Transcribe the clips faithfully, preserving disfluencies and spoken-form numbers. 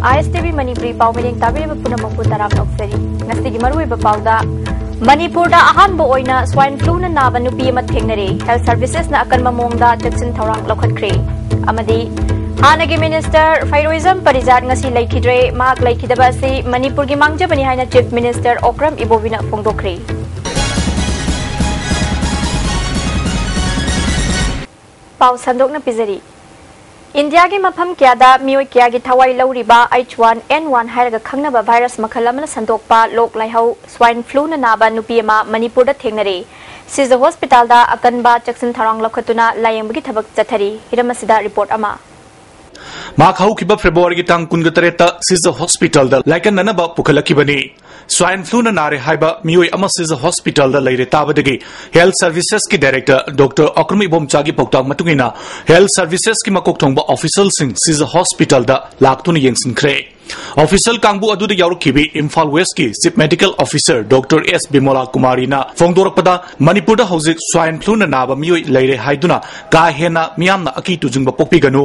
ꯑꯥꯏ ꯑꯦꯁ T V Manipuri ꯄꯥꯎ ꯃꯤꯠꯌꯦꯡ ꯇꯥꯕꯤꯔꯤꯕ ꯄꯨꯝꯅꯃꯛꯄꯨ ꯇꯔꯥꯝꯅ ꯑꯣꯛꯆꯔꯤ꯫ ꯉꯁꯤꯒꯤ ꯃꯔꯨꯑꯣꯏꯕ ꯄꯥꯎꯗ, ꯃꯅꯤꯄꯨꯔꯗ ꯑꯍꯥꯟꯕ ꯑꯣꯏꯅ swine fluꯅ ꯅꯥꯕ ꯅꯨꯄꯤ ꯑꯃ ꯊꯦꯡꯅꯔꯦ꯫ Health Servicesꯅ ꯑꯀꯟꯕ ꯃꯑꯣꯡꯗ ꯆꯦꯛꯁꯤꯟ ꯊꯧꯔꯥꯡ ꯂꯧꯈꯠꯈ꯭ꯔꯦ꯫ ꯑꯃꯗꯤ ꯍꯥꯟꯅꯒꯤ Minister ꯐꯩꯔꯣꯏꯖꯝ ꯄꯔꯤꯖꯥꯠ ꯉꯁꯤ ꯂꯩꯈꯤꯗ꯭ꯔꯦ꯫ ꯃꯍꯥꯛ ꯂꯩꯈꯤꯗꯕ ꯑꯁꯤ ꯃꯅꯤꯄꯨꯔꯒꯤ ꯃꯥꯡꯖꯕꯅꯤ ꯍꯥꯏꯅ Chief Minister ꯑꯣꯀ꯭ꯔꯝ ꯏꯕꯣꯕꯤꯅ ꯐꯣꯡꯗꯣꯛꯈ꯭ꯔꯦ꯫ ꯄꯥꯎ ꯁꯟꯗꯣꯛꯅ ꯄꯤꯖꯔꯤ꯫ ꯏꯟꯗꯤꯌꯥꯒꯤ ꯃꯐꯝ ꯀꯌꯥꯗ ꯃꯤꯑꯣꯏ ꯀꯌꯥꯒꯤ ꯊꯋꯥꯏ ꯂꯧꯔꯤꯕ H one N one ꯍꯥꯏꯔꯒ ꯈꯪꯅꯕ virus ꯃꯈꯜ ꯑꯃꯅ ꯁꯟꯗꯣꯛꯄ ꯂꯣꯛ ꯂꯥꯏꯍꯧ swine fluꯅ ꯅꯥꯕ ꯅꯨꯄꯤ ꯑꯃ ꯃꯅꯤꯄꯨꯔꯗ ꯊꯦꯡꯅꯔꯦ꯫ ꯁꯤꯖ ꯍꯣꯁꯄꯤꯇꯥꯜꯗ ꯑꯀꯟꯕ ꯆꯦꯛꯁꯤꯟ ꯊꯧꯔꯥꯡ ꯂꯧꯈꯠꯇꯨꯅ ꯂꯥꯌꯦꯡꯕꯒꯤ ꯊꯕꯛ ꯆꯠꯊꯔꯤ꯫ ꯍꯤꯔꯝ ꯑꯁꯤꯗ report ꯑꯃ꯫ ꯃꯍꯥꯛ ꯍꯧꯈꯤꯕ ꯐꯦꯕ꯭ꯔꯨꯋꯥꯔꯤꯒꯤ ꯇꯥꯡ ꯀꯨꯟꯒ ꯇꯔꯦꯠꯇ ꯁꯤꯖ ꯍꯣꯁꯄꯤꯇꯥꯜꯗ ꯂꯥꯏꯀꯠꯅꯅꯕ ꯄꯨꯈꯠꯂꯛꯈꯤꯕꯅꯤ꯫ Swine fluꯅ ꯅꯥꯔꯦ ꯍꯥꯏꯕ ꯃꯤꯑꯣꯏ ꯑꯃ ꯁꯤꯖ ꯍꯣꯁꯄꯤꯇꯥꯜꯗ ꯂꯩꯔꯦ ꯇꯥꯕꯗꯒꯤ Health Servicesꯀꯤ Director Doctor ꯑꯀ꯭ꯔꯝ ꯏꯕꯣꯝꯆꯥꯒꯤ ꯄꯥꯎꯇꯥꯛ ꯃꯇꯨꯡ ꯏꯟꯅ Health Servicesꯀꯤ ꯃꯀꯣꯛ ꯊꯣꯡꯕ officialꯁꯤꯡ ꯁꯤꯖ ꯍꯣꯁꯄꯤꯇꯥꯜꯗ ꯂꯥꯛꯇꯨꯅ ꯌꯦꯡꯁꯤꯟꯈ꯭ꯔꯦ꯫ Official ꯀꯥꯡꯕꯨ ꯑꯗꯨꯗ ꯌꯥꯎꯔꯛꯈꯤꯕꯤ Imphal Westꯀꯤ Chief Medical Officer Doctor S ꯕꯤꯃꯣꯂꯥ ꯀꯨꯃꯥꯔꯤꯅ ꯐꯣꯡꯗꯣꯔꯛꯄꯗ, ꯃꯅꯤꯄꯨꯔꯗ ꯍꯧꯖꯤꯛ swine fluꯅ ꯅꯥꯕ ꯃꯤꯑꯣꯏ ꯂꯩꯔꯦ ꯍꯥꯏꯗꯨꯅ ꯀꯥ ꯍꯦꯟꯅ ꯃꯤꯌꯥꯝꯅ ꯑꯀꯤ ꯇꯨꯖꯨꯡꯕ ꯄꯣꯛꯄꯤꯒꯅꯨ꯫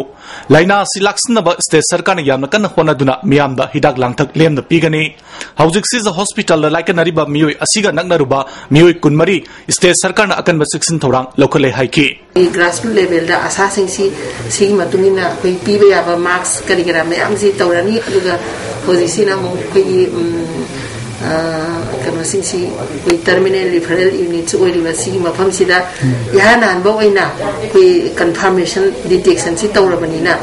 ꯂꯥꯏꯅꯥ ꯑꯁꯤ ꯂꯥꯛꯁꯤꯟꯅꯕ state ꯁꯔꯀꯥꯔꯅ ꯌꯥꯝꯅ ꯀꯟꯅ ꯍꯣꯠꯅꯗꯨꯅ ꯃꯤꯌꯥꯝꯗ ꯍꯤꯗꯥꯛ ꯂꯥꯡꯊꯛ ꯂꯦꯝꯅ ꯄꯤꯒꯅꯤ꯫ ꯍꯧꯖꯤꯛ ꯁꯤꯖ ꯍꯣꯁꯄꯤꯇꯥꯜꯗ ꯂꯥꯏꯀꯠꯅꯔꯤꯕ ꯃꯤꯑꯣꯏ ꯑꯁꯤꯒ ꯅꯛꯅꯔꯨꯕ ꯃꯤꯑꯣꯏ ꯀꯨꯟꯃꯔꯤ state ꯁꯔꯀꯥꯔꯅ ꯑꯀꯟꯕ ꯆꯦꯛꯁꯤꯟ ꯊꯧꯔꯥꯡ ꯂꯧꯈꯠꯂꯦ ꯍꯥꯏꯈꯤ꯫ Grassroots levelꯗ ꯑꯁꯥꯁꯤꯡꯁꯤ ꯁꯤꯒꯤ ꯃꯇꯨꯡ ꯏꯟꯅ ꯑꯩꯈꯣꯏ ꯄꯤꯕ ꯌꯥꯕ mask ꯀꯔꯤ ꯀꯔꯥ ꯃꯌꯥꯝꯁꯤ ꯇꯧꯔꯅꯤ꯫ ꯑꯗꯨꯒ ꯍꯧꯖꯤꯛꯁꯤꯅ ꯑꯃꯨꯛ ꯑꯩꯈꯣꯏꯒꯤ, ꯎꯝ, ꯑ, ꯀꯩꯅꯣꯁꯤꯡꯁꯤ, ꯑꯩꯈꯣꯏ terminal referral unitꯁꯨ ꯑꯣꯏꯔꯤꯕ ꯁꯤꯒꯤ ꯃꯐꯝꯁꯤꯗ ꯏꯍꯥꯟ ꯍꯥꯟꯕ ꯑꯣꯏꯅ ꯑꯩꯈꯣꯏ confirmation detectionꯁꯤ ꯇꯧꯔꯕꯅꯤꯅ,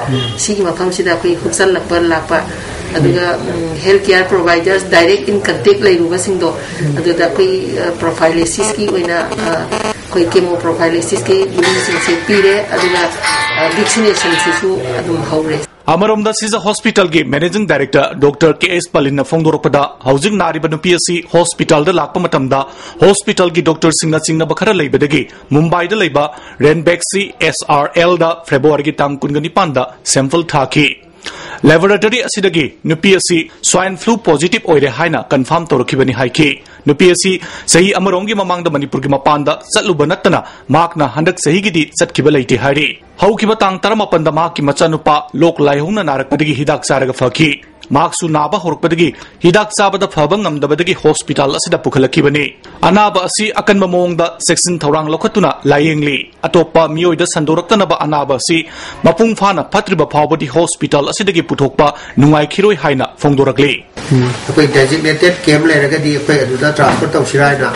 ꯁꯤꯒꯤ ꯃꯐꯝꯁꯤꯗ ꯑꯩꯈꯣꯏ ꯍꯨꯞꯆꯜꯂꯛꯄ ꯂꯥꯛꯄ, ꯑꯗꯨꯒ, ꯎꯝ, health care providers direct in contact ꯂꯩꯔꯨꯕꯁꯤꯡꯗꯣ, ꯑꯗꯨꯗ ꯑꯩꯈꯣꯏ, ꯑ, prophylactisꯀꯤ ꯑꯣꯏꯅ, ꯑ, ꯑꯩꯈꯣꯏ chemo prophylactisꯀꯤ ꯒꯨꯂꯤꯁꯤꯡꯁꯦ ꯄꯤꯔꯦ꯫ ꯑꯗꯨꯒ, ꯑ, vaccinationꯁꯤꯁꯨ ꯑꯗꯨꯝ ꯍꯧꯔꯦ꯫ ꯑꯃꯔꯣꯝꯗ ꯁꯤꯖ ꯍꯣꯁꯄꯤꯇꯥꯜꯒꯤ Managing Director Doctor K S ꯄꯂꯤꯟꯅ ꯐꯣꯡꯗꯣꯔꯛꯄꯗ, ꯍꯧꯖꯤꯛ ꯅꯥꯔꯤꯕ ꯅꯨꯄꯤ ꯑꯁꯤ ꯍꯣꯁꯄꯤꯇꯥꯜꯗ ꯂꯥꯛꯄ ꯃꯇꯝꯗ ꯍꯣꯁꯄꯤꯇꯥꯜꯒꯤ ꯗꯣꯛꯇꯔꯁꯤꯡꯅ ꯆꯤꯡꯅꯕ ꯈꯔ ꯂꯩꯕꯗꯒꯤ ꯃꯨꯝꯕꯥꯏꯗ ꯂꯩꯕ Ranbaxy S R Lꯗ ꯐꯦꯕ꯭ꯔꯨꯋꯥꯔꯤꯒꯤ ꯇꯥꯡ ꯀꯨꯟꯒ ꯅꯤꯄꯥꯟꯗ sample ꯊꯥꯈꯤ꯫ Laboratory ꯑꯁꯤꯗꯒꯤ ꯅꯨꯄꯤ ꯑꯁꯤ swine flu positive ꯑꯣꯏꯔꯦ ꯍꯥꯏꯅ confirm ꯇꯧꯔꯛꯈꯤꯕꯅꯤ ꯍꯥꯏꯈꯤ꯫ ꯅꯨꯄꯤ ꯑꯁꯤ ꯆꯍꯤ ꯑꯃꯔꯣꯝꯒꯤ ꯃꯃꯥꯡꯗ ꯃꯅꯤꯄꯨꯔꯒꯤ ꯃꯄꯥꯟꯗ ꯆꯠꯂꯨꯕ ꯅꯠꯇꯅ ꯃꯍꯥꯛꯅ ꯍꯟꯗꯛ ꯆꯍꯤꯒꯤꯗꯤ ꯆꯠꯈꯤꯕ ꯂꯩꯇꯦ ꯍꯥꯏꯔꯤ꯫ ꯍꯧꯈꯤꯕ ꯇꯥꯡ ꯇꯔꯥꯃꯥꯄꯟꯗ ꯃꯍꯥꯛꯀꯤ ꯃꯆꯥꯅꯨꯄꯥ ꯂꯣꯛ ꯂꯥꯏꯍꯧꯅ ꯅꯥꯔꯛꯄꯗꯒꯤ ꯍꯤꯗꯥꯛ ꯆꯥꯔꯒ ꯐꯈꯤ꯫ ꯃꯍꯥꯛꯁꯨ ꯅꯥꯕ ꯍꯧꯔꯛꯄꯗꯒꯤ ꯍꯤꯗꯥꯛ ꯆꯥꯕꯗ ꯐꯕ ꯉꯝꯗꯕꯗꯒꯤ ꯍꯣꯁꯄꯤꯇꯥꯜ ꯑꯁꯤꯗ ꯄꯨꯈꯠꯂꯛꯈꯤꯕꯅꯤ꯫ ꯑꯅꯥꯕ ꯑꯁꯤ ꯑꯀꯟꯕ ꯃꯑꯣꯡꯗ ꯆꯦꯛꯁꯤꯟ ꯊꯧꯔꯥꯡ ꯂꯧꯈꯠꯇꯨꯅ ꯂꯥꯌꯦꯡꯂꯤ꯫ ꯑꯇꯣꯞꯄ ꯃꯤꯑꯣꯏꯗ ꯁꯟꯗꯣꯔꯛꯇꯅꯕ ꯑꯅꯥꯕ ꯑꯁꯤ ꯃꯄꯨꯡ ꯐꯥꯅ ꯐꯠꯇ꯭ꯔꯤꯕ ꯐꯥꯎꯕꯗꯤ ꯍꯣꯁꯄꯤꯇꯥꯜ ꯑꯁꯤꯗꯒꯤ ꯄꯨꯊꯣꯛꯄ ꯅꯨꯡꯉꯥꯏꯈꯤꯔꯣꯏ ꯍꯥꯏꯅ ꯐꯣꯡꯗꯣꯔꯛꯂꯤ꯫ ꯑꯩꯈꯣꯏ ꯗꯦꯖꯤꯒꯅꯦꯇꯦꯠ ꯀꯦꯝꯞ ꯂꯩꯔꯒꯗꯤ ꯑꯩꯈꯣꯏ ꯑꯗꯨꯗ ꯇ꯭ꯔꯥꯟꯁꯐꯔ ꯇꯧꯁꯤꯔꯥ ꯍꯥꯏꯅ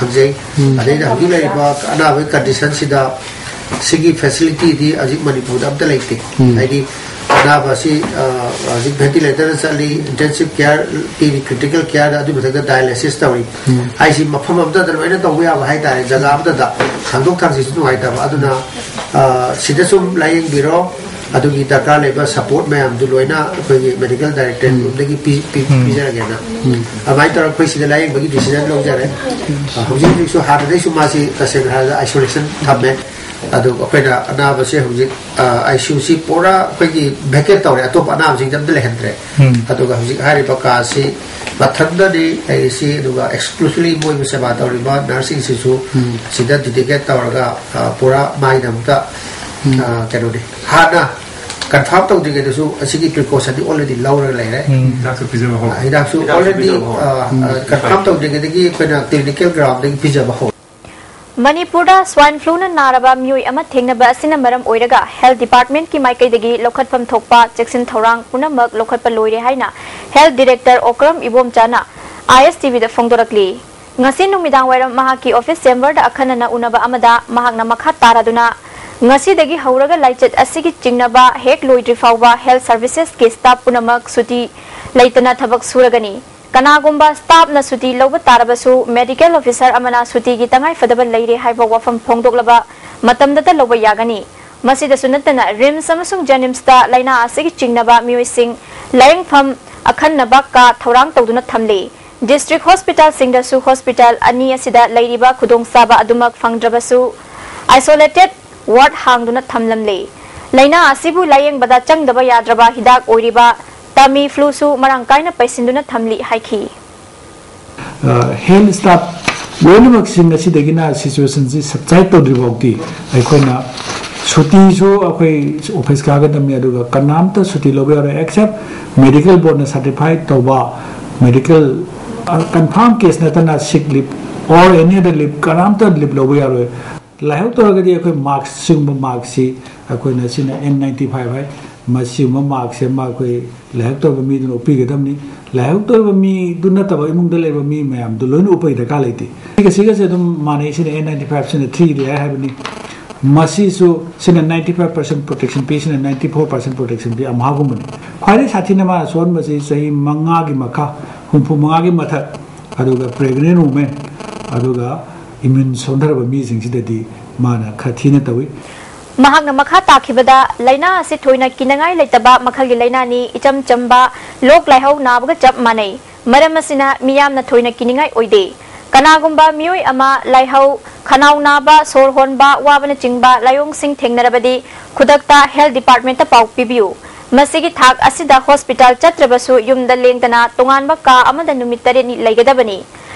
ꯍꯪꯖꯩ꯫ ꯑꯗꯩꯗ ꯍꯧꯖꯤꯛ ꯂꯩꯔꯤꯕ ꯑꯅꯥꯕꯒꯤ ꯀꯟꯗꯤꯁꯟꯁꯤꯗ ꯁꯤꯒꯤ ꯐꯦꯁꯤꯂꯤꯇꯤꯗꯤ ꯍꯧꯖꯤꯛ ꯃꯅꯤꯄꯨꯔꯗ ꯑꯝꯇ ꯂꯩꯇꯦ꯫ ꯍꯥꯏꯗꯤ ꯑꯅꯥꯕ ꯑꯁꯤ ꯍꯧꯖꯤꯛ ꯚꯦꯟꯇꯤꯂꯦꯇꯔꯗ ꯆꯠꯂꯤ, ꯏꯟꯇꯦꯟꯁꯤꯚ ꯀꯦꯌꯔ ꯄꯤꯔꯤ, ꯀ꯭ꯔꯤꯇꯤꯀꯦꯜ ꯀꯦꯌꯔꯗ, ꯑꯗꯨꯒꯤ ꯃꯊꯛꯇ ꯗꯥꯏꯂꯥꯏꯁꯤꯁ ꯇꯧꯔꯤ ꯍꯥꯏꯁꯤ ꯃꯐꯝ ꯑꯃꯠꯇꯗ ꯂꯣꯏꯅ ꯇꯧꯕ ꯌꯥꯕ ꯍꯥꯏꯇꯥꯔꯦ, ꯖꯒꯥ ꯑꯃꯠꯇꯗ ꯊꯥꯡꯗꯣꯛ ꯊꯥꯡꯖꯤꯟꯁꯨ ꯅꯨꯡꯉꯥꯏꯇꯕ꯫ ꯑꯗꯨꯅ ꯁꯤꯗ ꯁꯨꯝ ꯂꯥꯏꯌꯦꯡꯕꯤꯔꯣ, ꯑꯗꯨꯒꯤ ꯗꯔꯀꯥꯔ ꯂꯩꯕ ꯁꯄꯣꯔꯠ ꯃꯌꯥꯝꯗꯨ ꯂꯣꯏꯅ ꯑꯩꯈꯣꯏꯒꯤ ꯃꯦꯗꯤꯀꯦꯜ ꯗꯥꯏꯔꯦꯛꯇꯣꯔꯦꯠ ꯂꯣꯝꯗꯒꯤ ꯄꯤ- ꯄꯤ- ꯄꯤꯖꯔꯒꯦꯅ ꯑꯗꯨꯃꯥꯏꯅ ꯇꯧꯔꯒ ꯑꯩꯈꯣꯏ ꯁꯤꯗ ꯂꯥꯏꯌꯦꯡꯕꯒꯤ ꯗꯤꯁꯤꯖꯟ ꯂꯧꯖꯔꯦ꯫ ꯍꯧꯖꯤꯛ ꯍꯧꯖꯤꯛꯁꯨ ꯍꯥꯟꯅꯗꯩꯁꯨ ꯃꯥꯁꯤ ꯇꯁꯦꯡꯅ ꯍꯥꯏꯔꯕꯗ ꯑꯥꯏꯁꯣꯂꯦꯁꯟ ꯊꯝꯃꯦ꯫ ꯑꯗꯨ ꯑꯩꯈꯣꯏꯅ ꯑꯅꯥꯕꯁꯦ ꯍꯧꯖꯤꯛ ꯑꯥꯏ ꯁꯤ ꯌꯨꯁꯤ ꯄꯨꯔꯥ ꯑꯩꯈꯣꯏꯒꯤ ꯚꯦꯀꯦꯠ ꯇꯧꯔꯦ, ꯑꯇꯣꯞꯄ ꯑꯅꯥꯕꯁꯤꯡꯗꯤ ꯑꯝꯇ ꯂꯩꯍꯟꯗ꯭ꯔꯦ꯫ ꯑꯗꯨꯒ ꯍꯧꯖꯤꯛ ꯍꯥꯏꯔꯤꯕ ꯀꯥꯁꯤ ꯃꯊꯟꯇꯅꯤ ꯂꯩꯔꯤꯁꯤ, ꯑꯗꯨꯒ ꯑꯦꯛꯁꯀ꯭ꯂꯨꯁꯤꯚꯂꯤ ꯃꯣꯏꯕꯨ ꯁꯦꯕꯥ ꯇꯧꯔꯤꯕ ꯅꯔꯁꯁꯤꯡꯁꯤꯁꯨ ꯁꯤꯗ ꯗꯤꯗꯤꯀꯦꯠ ꯇꯧꯔꯒ ꯄꯨꯔꯥ ꯃꯥꯒꯤꯗꯃꯛꯇ ꯀꯩꯅꯣꯅꯤ꯫ ꯍꯥꯟꯅ ꯀꯟꯐꯥꯔꯝ ꯇꯧꯗ꯭ꯔꯤꯉꯩꯗꯁꯨ ꯑꯁꯤꯒꯤ ꯄ꯭ꯔꯤꯀꯣꯁꯟꯗꯤ ꯑꯣꯜꯔꯦꯗꯤ ꯂꯧꯔꯒ ꯂꯩꯔꯦ꯫ ꯍꯤꯗꯥꯛꯁꯨ ꯄꯤꯖꯕ ꯍꯧꯔꯦ꯫ ꯍꯤꯗꯥꯛꯁꯨ ꯑꯣꯜꯔꯦꯗꯤ ꯀꯟꯐꯥꯔꯝ ꯇꯧꯗ꯭ꯔꯤꯉꯩꯗꯒꯤ ꯑꯩꯈꯣꯏꯅ ꯀ꯭ꯂꯤꯅꯤꯀꯦꯜ ꯒ꯭ꯔꯥꯎꯟꯗꯒꯤ ꯄꯤꯖꯕ ꯍꯧꯔꯦ꯫ ꯃꯅꯤꯄꯨꯔꯗ ꯁ꯭ꯋꯥꯏꯟ ꯐ꯭ꯂꯨꯅ ꯅꯥꯔꯕ ꯃꯤꯑꯣꯏ ꯑꯃ ꯊꯦꯡꯅꯕ ꯑꯁꯤꯅ ꯃꯔꯝ ꯑꯣꯏꯔꯒ ꯍꯦꯜꯊ ꯗꯤꯄꯥꯔꯠꯃꯦꯟꯠꯀꯤ ꯃꯥꯏꯀꯩꯗꯒꯤ ꯂꯧꯈꯠꯐꯝ ꯊꯣꯛꯄ ꯆꯦꯛꯁꯤꯟ ꯊꯧꯔꯥꯡ ꯄꯨꯝꯅꯃꯛ ꯂꯧꯈꯠꯄ ꯂꯣꯏꯔꯦ ꯍꯥꯏꯅ ꯍꯦꯜꯊ ꯗꯤꯔꯦꯛꯇꯔ ꯑꯣꯀ꯭ꯔꯝ ꯏꯕꯣꯝꯆꯥꯅ ꯑꯥꯏ ꯑꯦꯁ ꯇꯤ ꯚꯤꯗ ꯐꯣꯡꯗꯣꯔꯛꯂꯤ꯫ ꯉꯁꯤ ꯅꯨꯃꯤꯗꯥꯡ ꯋꯥꯏꯔꯝ ꯃꯍꯥꯛꯀꯤ ꯑꯣꯐꯤꯁ ꯆꯦꯝꯕꯔꯗ ꯑꯈꯟꯅꯅ ꯎꯅꯕ ꯑꯃꯗ ꯃꯍꯥꯛꯅ ꯃꯈꯥ ꯇꯥꯔꯗꯨꯅ ꯉꯁꯤꯗꯒꯤ ꯍꯧꯔꯒ ꯂꯥꯏꯆꯠ ꯑꯁꯤꯒꯤ ꯆꯤꯡꯅꯕ ꯍꯦꯛ ꯂꯣꯏꯗ꯭ꯔꯤ ꯐꯥꯎꯕ ꯍꯦꯜꯊ ꯁꯔꯚꯤꯁꯦꯁꯀꯤ ꯁ꯭ꯇꯥꯐ ꯄꯨꯝꯅꯃꯛ ꯁꯨꯇꯤ ꯂꯩꯇꯅ ꯊꯕꯛ ꯁꯨꯔꯒꯅꯤ꯫ ꯀꯅꯥꯒꯨꯝꯕ ꯁ꯭ꯇꯥꯐꯅ ꯁꯨꯇꯤ ꯂꯧꯕ ꯇꯥꯔꯕꯁꯨ ꯃꯦꯗꯤꯀꯦꯜ ꯑꯣꯐꯤꯁꯥꯔ ꯑꯃꯅ ꯁꯨꯇꯤꯒꯤ ꯇꯉꯥꯏꯐꯗꯕ ꯂꯩꯔꯦ ꯍꯥꯏꯕ ꯋꯥꯐꯝ ꯐꯣꯡꯗꯣꯛꯂꯕ ꯃꯇꯝꯗꯇ ꯂꯧꯕ ꯌꯥꯒꯅꯤ꯫ ꯃꯁꯤꯗꯁꯨ ꯅꯠꯇꯅ ꯔꯤꯝꯁ ꯑꯃꯁꯨꯡ ꯖꯦꯅꯤꯝꯁꯇ ꯂꯥꯏꯅꯥ ꯑꯁꯤꯒꯤ ꯆꯤꯡꯅꯕ ꯃꯤꯑꯣꯏꯁꯤꯡ ꯂꯥꯌꯦꯡꯐꯝ ꯑꯈꯟꯅꯕ ꯀꯥ ꯊꯧꯔꯥꯡ ꯇꯧꯗꯨꯅ ꯊꯝꯂꯤ꯫ ꯗꯤꯁꯇ꯭ꯔꯤꯛ ꯍꯣꯁꯄꯤꯇꯥꯜꯁꯤꯡꯗꯁꯨ ꯍꯣꯁꯄꯤꯇꯥꯜ ꯑꯅꯤ ꯑꯁꯤꯗ ꯂꯩꯔꯤꯕ ꯈꯨꯗꯣꯡꯆꯥꯕ ꯑꯗꯨꯃꯛ ꯐꯪꯗ꯭ꯔꯕꯁꯨ ꯑꯥꯏꯁꯣꯂꯦꯇꯦꯗ ꯋꯥꯔꯗ ꯍꯥꯡꯗꯨꯅ ꯊꯝꯂꯝꯂꯦ꯫ ꯂꯥꯏꯅꯥ ꯑꯁꯤꯕꯨ ꯂꯥꯌꯦꯡꯕꯗ ꯆꯪꯗꯕ ꯌꯥꯗ꯭ꯔꯕ ꯍꯤꯗꯥꯛ ꯑꯣꯏꯔꯤꯕ ꯇꯥꯃꯤ ꯐ꯭ꯂꯨꯁꯨ ꯃꯔꯥꯡ ꯀꯥꯏꯅ ꯄꯩꯁꯤꯟꯗꯨꯅ ꯊꯝꯂꯤ ꯍꯥꯏꯈꯤ꯫ ꯍꯦꯜꯊ ꯁ꯭ꯇꯥꯐ ꯂꯣꯏꯅꯃꯛꯁꯤꯡ ꯑꯁꯤꯗꯒꯤꯅ ꯁꯤꯆꯨꯋꯦꯁꯟꯁꯤ ꯁꯕꯁꯥꯏꯗ ꯇꯧꯗ꯭ꯔꯤ ꯐꯥꯎꯗꯤ ꯑꯩꯈꯣꯏꯅ ꯁꯨꯇꯤꯁꯨ ꯑꯩꯈꯣꯏ ꯑꯣꯐꯤꯁ ꯀꯥꯒꯗꯕꯅꯤ, ꯑꯗꯨꯒ ꯀꯅꯥꯝꯇ ꯁꯨꯇꯤ ꯂꯧꯕ ꯌꯥꯔꯣꯏ, except medical boardꯅ certify ꯇꯧꯕ medical confirm case ꯅꯠꯇꯅ sick leave or any other leave, ꯀꯅꯥꯝꯇ leave ꯂꯧꯕ ꯌꯥꯔꯣꯏ꯫ ꯂꯥꯏꯍꯧ ꯇꯧꯔꯒꯗꯤ ꯑꯩꯈꯣꯏ mask, ꯁꯤꯒꯨꯝꯕ maskꯁꯤ ꯑꯩꯈꯣꯏꯅ, ꯁꯤꯅ N ninety five ꯍꯥꯏ, ꯃꯁꯤꯒꯨꯝꯕ maskꯁꯦ ꯑꯃ ꯑꯩꯈꯣꯏ ꯂꯥꯏꯍꯧ ꯇꯧꯔꯕ ꯃꯤꯗꯨꯅ ꯎꯞꯄꯤꯒꯗꯕꯅꯤ꯫ ꯂꯥꯏꯍꯧ ꯇꯧꯔꯤꯕ ꯃꯤꯗꯨ ꯅꯠꯇꯕ ꯏꯃꯨꯡꯗ ꯂꯩꯕ ꯃꯤ ꯃꯌꯥꯝꯗꯨ ꯂꯣꯏꯅ ꯎꯞꯄꯒꯤ ꯗꯔꯀꯥꯔ ꯂꯩꯇꯦ꯫ ꯁꯤꯒ, ꯁꯤꯒꯁꯦ ꯑꯗꯨꯝ ꯃꯥꯟꯅꯩ꯫ ꯁꯤꯅ N ninety five, ꯁꯤꯅ three layer ꯍꯥꯏꯕꯅꯤ꯫ ꯃꯁꯤꯁꯨ, ꯁꯤꯅ ninety five percent protection ꯄꯤ, ꯁꯤꯅ ninety four percent protection ꯄꯤ, ꯑꯝꯍꯥꯒꯨꯝꯕꯅꯤ꯫ ꯈ꯭ꯋꯥꯏꯗꯒꯤ ꯁꯥꯊꯤꯅ ꯃꯥꯅ ꯁꯣꯛꯍꯟꯕꯁꯤ ꯆꯍꯤ ꯃꯉꯥꯒꯤ ꯃꯈꯥ, ꯍꯨꯝꯐꯨ ꯃꯉꯥꯒꯤ ꯃꯊꯛ, ꯑꯗꯨꯒ pregnant women, ꯑꯗꯨꯒ immune ꯁꯣꯟꯊꯔꯕ ꯃꯤꯁꯤꯡꯁꯤꯗꯗꯤ ꯃꯥꯅ ꯈꯔ ꯊꯤꯅ ꯇꯧꯏ꯫ ꯃꯍꯥꯛꯅ ꯃꯈꯥ ꯇꯥꯈꯤꯕꯗ, ꯂꯥꯏꯅꯥ ꯑꯁꯤ ꯊꯣꯏꯅ ꯀꯤꯅꯉꯥꯏ ꯂꯩꯇꯕ ꯃꯈꯜꯒꯤ ꯂꯥꯏꯅꯥꯅꯤ, ꯏꯆꯝ ꯆꯝꯕ ꯂꯣꯛ ꯂꯥꯏꯍꯧ ꯅꯥꯕꯒ ꯆꯞ ꯃꯥꯟꯅꯩ꯫ ꯃꯔꯝ ꯑꯁꯤꯅ ꯃꯤꯌꯥꯝꯅ ꯊꯣꯏꯅ ꯀꯤꯅꯤꯡꯉꯥꯏ ꯑꯣꯏꯗꯦ꯫ ꯀꯅꯥꯒꯨꯝꯕ ꯃꯤꯑꯣꯏ ꯑꯃ ꯂꯥꯏꯍꯧ, ꯈꯅꯥꯎ ꯅꯥꯕ, ꯁꯣꯔ ꯍꯣꯟꯕ ꯋꯥꯕꯅꯆꯤꯡꯕ ꯂꯥꯏꯑꯣꯡꯁꯤꯡ ꯊꯦꯡꯅꯔꯕꯗꯤ ꯈꯨꯗꯛꯇ health departmentꯇ ꯄꯥꯎ ꯄꯤꯕꯤꯌꯨ꯫ ꯃꯁꯤꯒꯤ ꯊꯥꯛ ꯑꯁꯤꯗ hospital ꯆꯠꯇ꯭ꯔꯕꯁꯨ ꯌꯨꯝꯗ ꯂꯦꯡꯗꯅ ꯇꯣꯉꯥꯟꯕ ꯀꯥ ꯑꯃꯗ ꯅꯨꯃꯤꯠ ꯇꯔꯦꯠꯅꯤ ꯂꯩꯒꯗꯕꯅꯤ꯫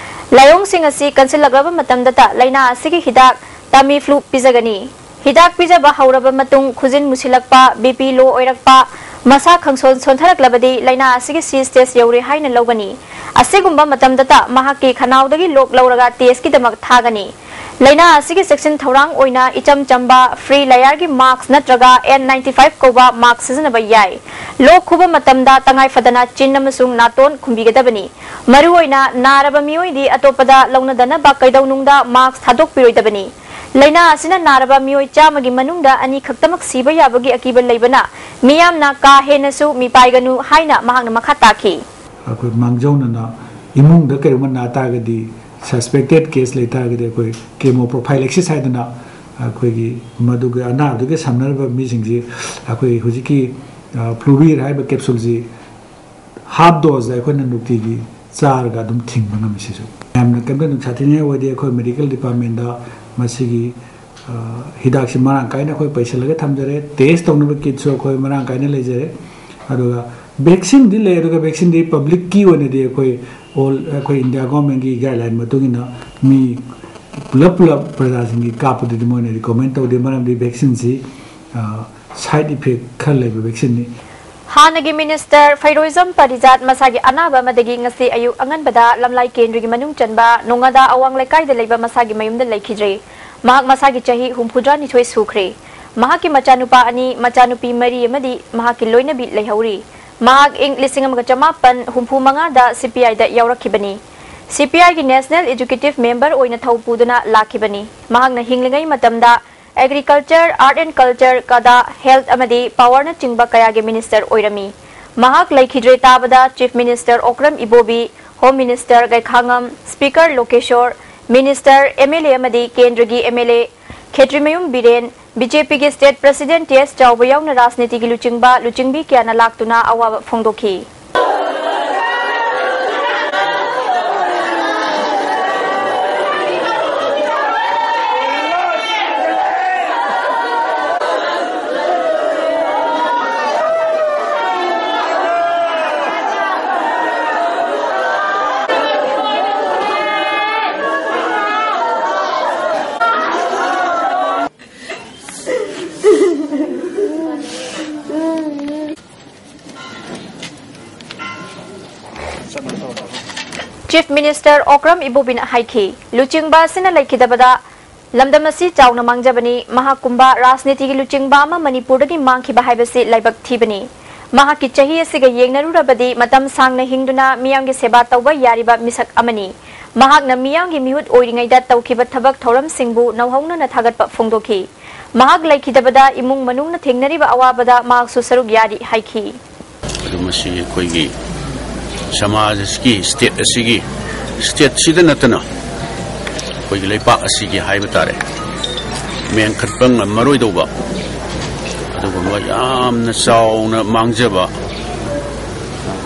ꯂꯥꯏꯑꯣꯡꯁꯤꯡ ꯑꯁꯤ ꯀꯟꯁꯤꯜꯂꯛꯂꯕ ꯃꯇꯝꯗꯇ ꯂꯥꯏꯅꯥ ꯑꯁꯤꯒꯤ ꯍꯤꯗꯥꯛ Tamiflu ꯄꯤꯖꯒꯅꯤ꯫ ꯍꯤꯗꯥꯛ ꯄꯤꯖꯕ ꯍꯧꯔꯕ ꯃꯇꯨꯡ ꯈꯨꯖꯤꯟ ꯃꯨꯁꯤꯜꯂꯛꯄ, BP low ꯑꯣꯏꯔꯛꯄ, ꯃꯁꯥ ꯈꯪꯁꯣꯟ ꯁꯣꯟꯊꯔꯛꯂꯕꯗꯤ ꯂꯥꯏꯅꯥ ꯑꯁꯤꯒꯤ C stage ꯌꯧꯔꯦ ꯍꯥꯏꯅ ꯂꯧꯒꯅꯤ꯫ ꯑꯁꯤꯒꯨꯝꯕ ꯃꯇꯝꯗꯇ ꯃꯍꯥꯛꯀꯤ ꯈꯅꯥꯎꯗꯒꯤ ꯂꯣꯛ ꯂꯧꯔꯒ testꯀꯤꯗꯃꯛ ꯊꯥꯒꯅꯤ꯫ ꯂꯥꯏꯅꯥ ꯑꯁꯤꯒꯤ ꯆꯦꯛꯁꯤꯟ ꯊꯧꯔꯥꯡ ꯑꯣꯏꯅ ꯏꯆꯝ ꯆꯝꯕ free layerꯒꯤ mask ꯅꯠꯇ꯭ꯔꯒ N ninety five ꯀꯧꯕ mask ꯁꯤꯖꯤꯟꯅꯕ ꯌꯥꯏ꯫ ꯂꯣꯛ ꯈꯨꯕ ꯃꯇꯝꯗ ꯇꯉꯥꯏ ꯐꯗꯅ ꯆꯤꯟ ꯑꯃꯁꯨꯡ ꯅꯥꯇꯣꯟ ꯈꯨꯝꯕꯤꯒꯗꯕꯅꯤ꯫ ꯃꯔꯨꯑꯣꯏꯅ ꯅꯥꯔꯕ ꯃꯤꯑꯣꯏꯗꯤ ꯑꯇꯣꯞꯄꯗ ꯂꯧꯅꯗꯅꯕ ꯀꯩꯗꯧꯅꯨꯡꯗ mask ꯊꯥꯗꯣꯛꯄꯤꯔꯣꯏꯗꯕꯅꯤ꯫ ꯂꯥꯏꯅꯥ ꯑꯁꯤꯅ ꯅꯥꯔꯕ ꯃꯤꯑꯣꯏ ꯆꯥꯝꯃꯒꯤ ꯃꯅꯨꯡꯗ ꯑꯅꯤ ꯈꯛꯇꯃꯛ ꯁꯤꯕ ꯌꯥꯕꯒꯤ ꯑꯀꯤꯕ ꯂꯩꯕꯅ ꯃꯤꯌꯥꯝꯅ ꯀꯥ ꯍꯦꯟꯅꯁꯨ ꯃꯤꯄꯥꯏꯒꯅꯨ ꯍꯥꯏꯅ ꯃꯍꯥꯛꯅ ꯃꯈꯥ ꯇꯥꯈꯤ꯫ ꯑꯩꯈꯣꯏ ꯃꯥꯡꯖꯧꯅꯅ ꯏꯃꯨꯡꯗ ꯀꯔꯤꯒꯨꯝꯕ ꯅꯥ ꯇꯥꯔꯒꯗꯤ, suspected case ꯂꯩ ꯇꯥꯔꯒꯗꯤ, ꯑꯩꯈꯣꯏ chemoprophylaxis ꯍꯥꯏꯗꯅ ꯑꯩꯈꯣꯏꯒꯤ ꯃꯗꯨꯒꯤ ꯑꯅꯥꯕꯗꯨꯒ ꯁꯝꯅꯔꯕ ꯃꯤꯁꯤꯡꯁꯤ ꯑꯩꯈꯣꯏ ꯍꯧꯖꯤꯛꯀꯤ, ꯑ, Fluivir ꯍꯥꯏꯕ capsuleꯁꯤ half doseꯗ ꯑꯩꯈꯣꯏꯅ ꯅꯨꯡꯇꯤꯒꯤ ꯆꯥꯔꯒ ꯑꯗꯨꯝ ꯊꯤꯡꯕ ꯉꯝꯃꯤ꯫ ꯁꯤꯁꯨ ꯌꯥꯝꯅ ꯀꯩꯝꯇ ꯅꯨꯡꯁꯥ ꯊꯤꯅꯤꯡꯉꯥꯏ ꯑꯣꯏꯗꯦ꯫ ꯑꯩꯈꯣꯏ medical departmentꯗ ꯃꯁꯤꯒꯤ, ꯑ, ꯍꯤꯗꯥꯛꯁꯤ ꯃꯔꯥꯡ ꯀꯥꯏꯅ ꯑꯩꯈꯣꯏ ꯄꯩꯁꯤꯜꯂꯒ ꯊꯝꯖꯔꯦ꯫ Test ꯇꯧꯅꯕ kitꯁꯨ ꯑꯩꯈꯣꯏ ꯃꯔꯥꯡ ꯀꯥꯏꯅ ꯂꯩꯖꯔꯦ꯫ ꯑꯗꯨꯒ vaccineꯗꯤ ꯂꯩ, ꯑꯗꯨꯒ vaccineꯗꯤ publicꯀꯤ ꯑꯣꯏꯅꯗꯤ ꯑꯩꯈꯣꯏ all, ꯑꯩꯈꯣꯏ India governmentꯀꯤ guideline ꯃꯇꯨꯡ ꯏꯟꯅ ꯃꯤ ꯄꯨꯂꯞ ꯄꯨꯂꯞ ꯄ꯭ꯔꯖꯥꯁꯤꯡꯒꯤ ꯀꯥꯞꯄꯗꯨꯗꯤ ꯃꯣꯏꯅ ꯔꯤꯀꯣꯃꯦꯟ ꯇꯧꯗꯦ, ꯃꯔꯝꯗꯤ ꯚꯦꯛꯁꯤꯟꯁꯤ ꯁꯥꯏꯠ ꯏꯐꯦꯛ ꯈꯔ ꯂꯩꯕ ꯚꯦꯛꯁꯤꯟꯅꯤ꯫ ꯍꯥꯟꯅꯒꯤ ꯃꯤꯅꯤꯁꯇꯔ ꯐꯩꯔꯣꯏꯖꯝ ꯄꯔꯤꯖꯥꯠ ꯃꯁꯥꯒꯤ ꯑꯅꯥꯕ ꯑꯃꯗꯒꯤ ꯉꯁꯤ ꯑꯌꯨꯛ ꯑꯉꯟꯕꯗ ꯂꯝꯂꯥꯏ ꯀꯦꯟꯗ꯭ꯔꯒꯤ ꯃꯅꯨꯡ ꯆꯟꯕ ꯅꯣꯉꯥꯗꯥ ꯑꯋꯥꯡ ꯂꯩꯀꯥꯏꯗ ꯂꯩꯕ ꯃꯁꯥꯒꯤ ꯃꯌꯨꯝꯗ ꯂꯩꯈꯤꯗ꯭ꯔꯦ꯫ ꯃꯍꯥꯛ ꯃꯁꯥꯒꯤ ꯆꯍꯤ ꯍꯨꯝꯐꯨꯇꯔꯥꯅꯤꯊꯣꯏ ꯁꯨꯈ꯭ꯔꯦ꯫ ꯃꯍꯥꯛꯀꯤ ꯃꯆꯥꯅꯨꯄꯥ ꯑꯅꯤ, ꯃꯆꯥꯅꯨꯄꯤ ꯃꯔꯤ ꯑꯃꯗꯤ ꯃꯍꯥꯛꯀꯤ ꯂꯣꯏꯅꯕꯤ ꯂꯩꯍꯧꯔꯤ꯫ ꯃꯍꯥꯛ ꯏꯪ ꯂꯤꯁꯤꯡ ꯑꯃꯒ ꯆꯃꯥꯄꯟ ꯍꯨꯝꯐꯨ ꯃꯉꯥꯗ ꯁꯤ ꯄꯤ ꯑꯥꯏꯗ ꯌꯥꯎꯔꯛꯈꯤꯕꯅꯤ꯫ ꯁꯤ ꯄꯤ ꯑꯥꯏꯒꯤ ꯅꯦꯁꯅꯦꯜ ꯑꯦꯖꯨꯀꯦꯇꯤꯚ ꯃꯦꯝꯕꯔ ꯑꯣꯏꯅ ꯊꯧ ꯄꯨꯗꯨꯅ ꯂꯥꯛꯈꯤꯕꯅꯤ꯫ ꯃꯍꯥꯛꯅ ꯍꯤꯡꯂꯤꯉꯩ ꯃꯇꯝꯗ ꯑꯦꯒ꯭ꯔꯤꯀꯜꯆꯔ, ꯑꯥꯔꯠ ꯑꯦꯟ ꯀꯜꯆꯔ, ꯀꯗꯥ, ꯍꯦꯜꯊ ꯑꯃꯗꯤ ꯄꯥꯋꯔꯅꯆꯤꯡꯕ ꯀꯌꯥꯒꯤ ꯃꯤꯅꯤꯁꯇꯔ ꯑꯣꯏꯔꯝꯃꯤ꯫ ꯃꯍꯥꯛ ꯂꯩꯈꯤꯗ꯭ꯔꯦ ꯇꯥꯕꯗ chief minister Okram Ibobi, home minister Gaikhangam, speaker Lokeshor, minister, M L A ꯑꯃꯗꯤ ꯀꯦꯟꯗ꯭ꯔꯒꯤ M L A Khetrimayum Biren, B J ꯄꯤꯒꯤ state president T S Chaoba ꯌꯥꯎꯅ ꯔꯥꯖꯅꯤꯇꯤꯒꯤ ꯂꯨꯆꯤꯡꯕ, ꯂꯨꯆꯤꯡꯕꯤ ꯀꯌꯥꯅ ꯂꯥꯛꯇꯨꯅ ꯑꯋꯥꯕ ꯐꯣꯡꯗꯣꯛꯈꯤ꯫ ꯆꯤꯐ ꯃꯤꯅꯤꯁꯇꯔ ꯑꯣꯀ꯭ꯔꯝ ꯏꯕꯣꯕꯤꯅ ꯍꯥꯏꯈꯤ, ꯂꯨꯆꯤꯡꯕ ꯑꯁꯤꯅ ꯂꯩꯈꯤꯗꯕꯗ ꯂꯝꯗꯝ ꯑꯁꯤ ꯆꯥꯎꯅ ꯃꯥꯡꯖꯕꯅꯤ꯫ ꯃꯍꯥꯛꯀꯨꯝꯕ ꯔꯥꯖꯅꯤꯇꯤꯒꯤ ꯂꯨꯆꯤꯡꯕ ꯑꯃ ꯃꯅꯤꯄꯨꯔꯗꯒꯤ ꯃꯥꯡꯈꯤꯕ ꯍꯥꯏꯕꯁꯤ ꯂꯥꯏꯕꯛ ꯊꯤꯕꯅꯤ꯫ ꯃꯍꯥꯛꯀꯤ ꯆꯍꯤ ꯑꯁꯤꯒ ꯌꯦꯡꯅꯔꯨꯔꯕꯗꯤ ꯃꯇꯝ ꯁꯥꯡꯅ ꯍꯤꯡꯗꯨꯅ ꯃꯤꯌꯥꯝꯒꯤ ꯁꯦꯕꯥ ꯇꯧꯕ ꯌꯥꯔꯤꯕ ꯃꯤꯁꯛ ꯑꯃꯅꯤ꯫ ꯃꯍꯥꯛꯅ ꯃꯤꯌꯥꯝꯒꯤ ꯃꯤꯍꯨꯠ ꯑꯣꯏꯔꯤꯉꯩꯗ ꯇꯧꯈꯤꯕ ꯊꯕꯛ ꯊꯧꯔꯝꯁꯤꯡꯕꯨ ꯅꯧꯍꯧꯅꯅ ꯊꯥꯒꯠꯄ ꯐꯣꯡꯗꯣꯛꯈꯤ꯫ ꯃꯍꯥꯛ ꯂꯩꯈꯤꯗꯕꯗ ꯏꯃꯨꯡ ꯃꯅꯨꯡꯅ ꯊꯦꯡꯅꯔꯤꯕ ꯑꯋꯥꯕꯗ ꯃꯍꯥꯛꯁꯨ ꯁꯔꯨꯛ ꯌꯥꯔꯤ ꯍꯥꯏꯈꯤ꯫ ꯑꯗꯨ ꯃꯁꯤ ꯑꯩꯈꯣꯏꯒꯤ ꯁꯃꯥꯖ ꯑꯁꯤꯒꯤ, ꯁ꯭ꯇꯦꯠ ꯑꯁꯤꯒꯤ, ꯁ꯭ꯇꯦꯠꯁꯤꯗ ꯅꯠꯇꯅ ꯑꯩꯈꯣꯏꯒꯤ ꯂꯩꯄꯥꯛ ꯑꯁꯤꯒꯤ ꯍꯥꯏꯕ ꯇꯥꯔꯦ, ꯃꯦꯟꯈꯠꯄ ꯉꯝꯃꯔꯣꯏꯗꯧꯕ ꯑꯗꯨꯒꯨꯝꯕ ꯌꯥꯝꯅ ꯆꯥꯎꯅ ꯃꯥꯡꯖꯕ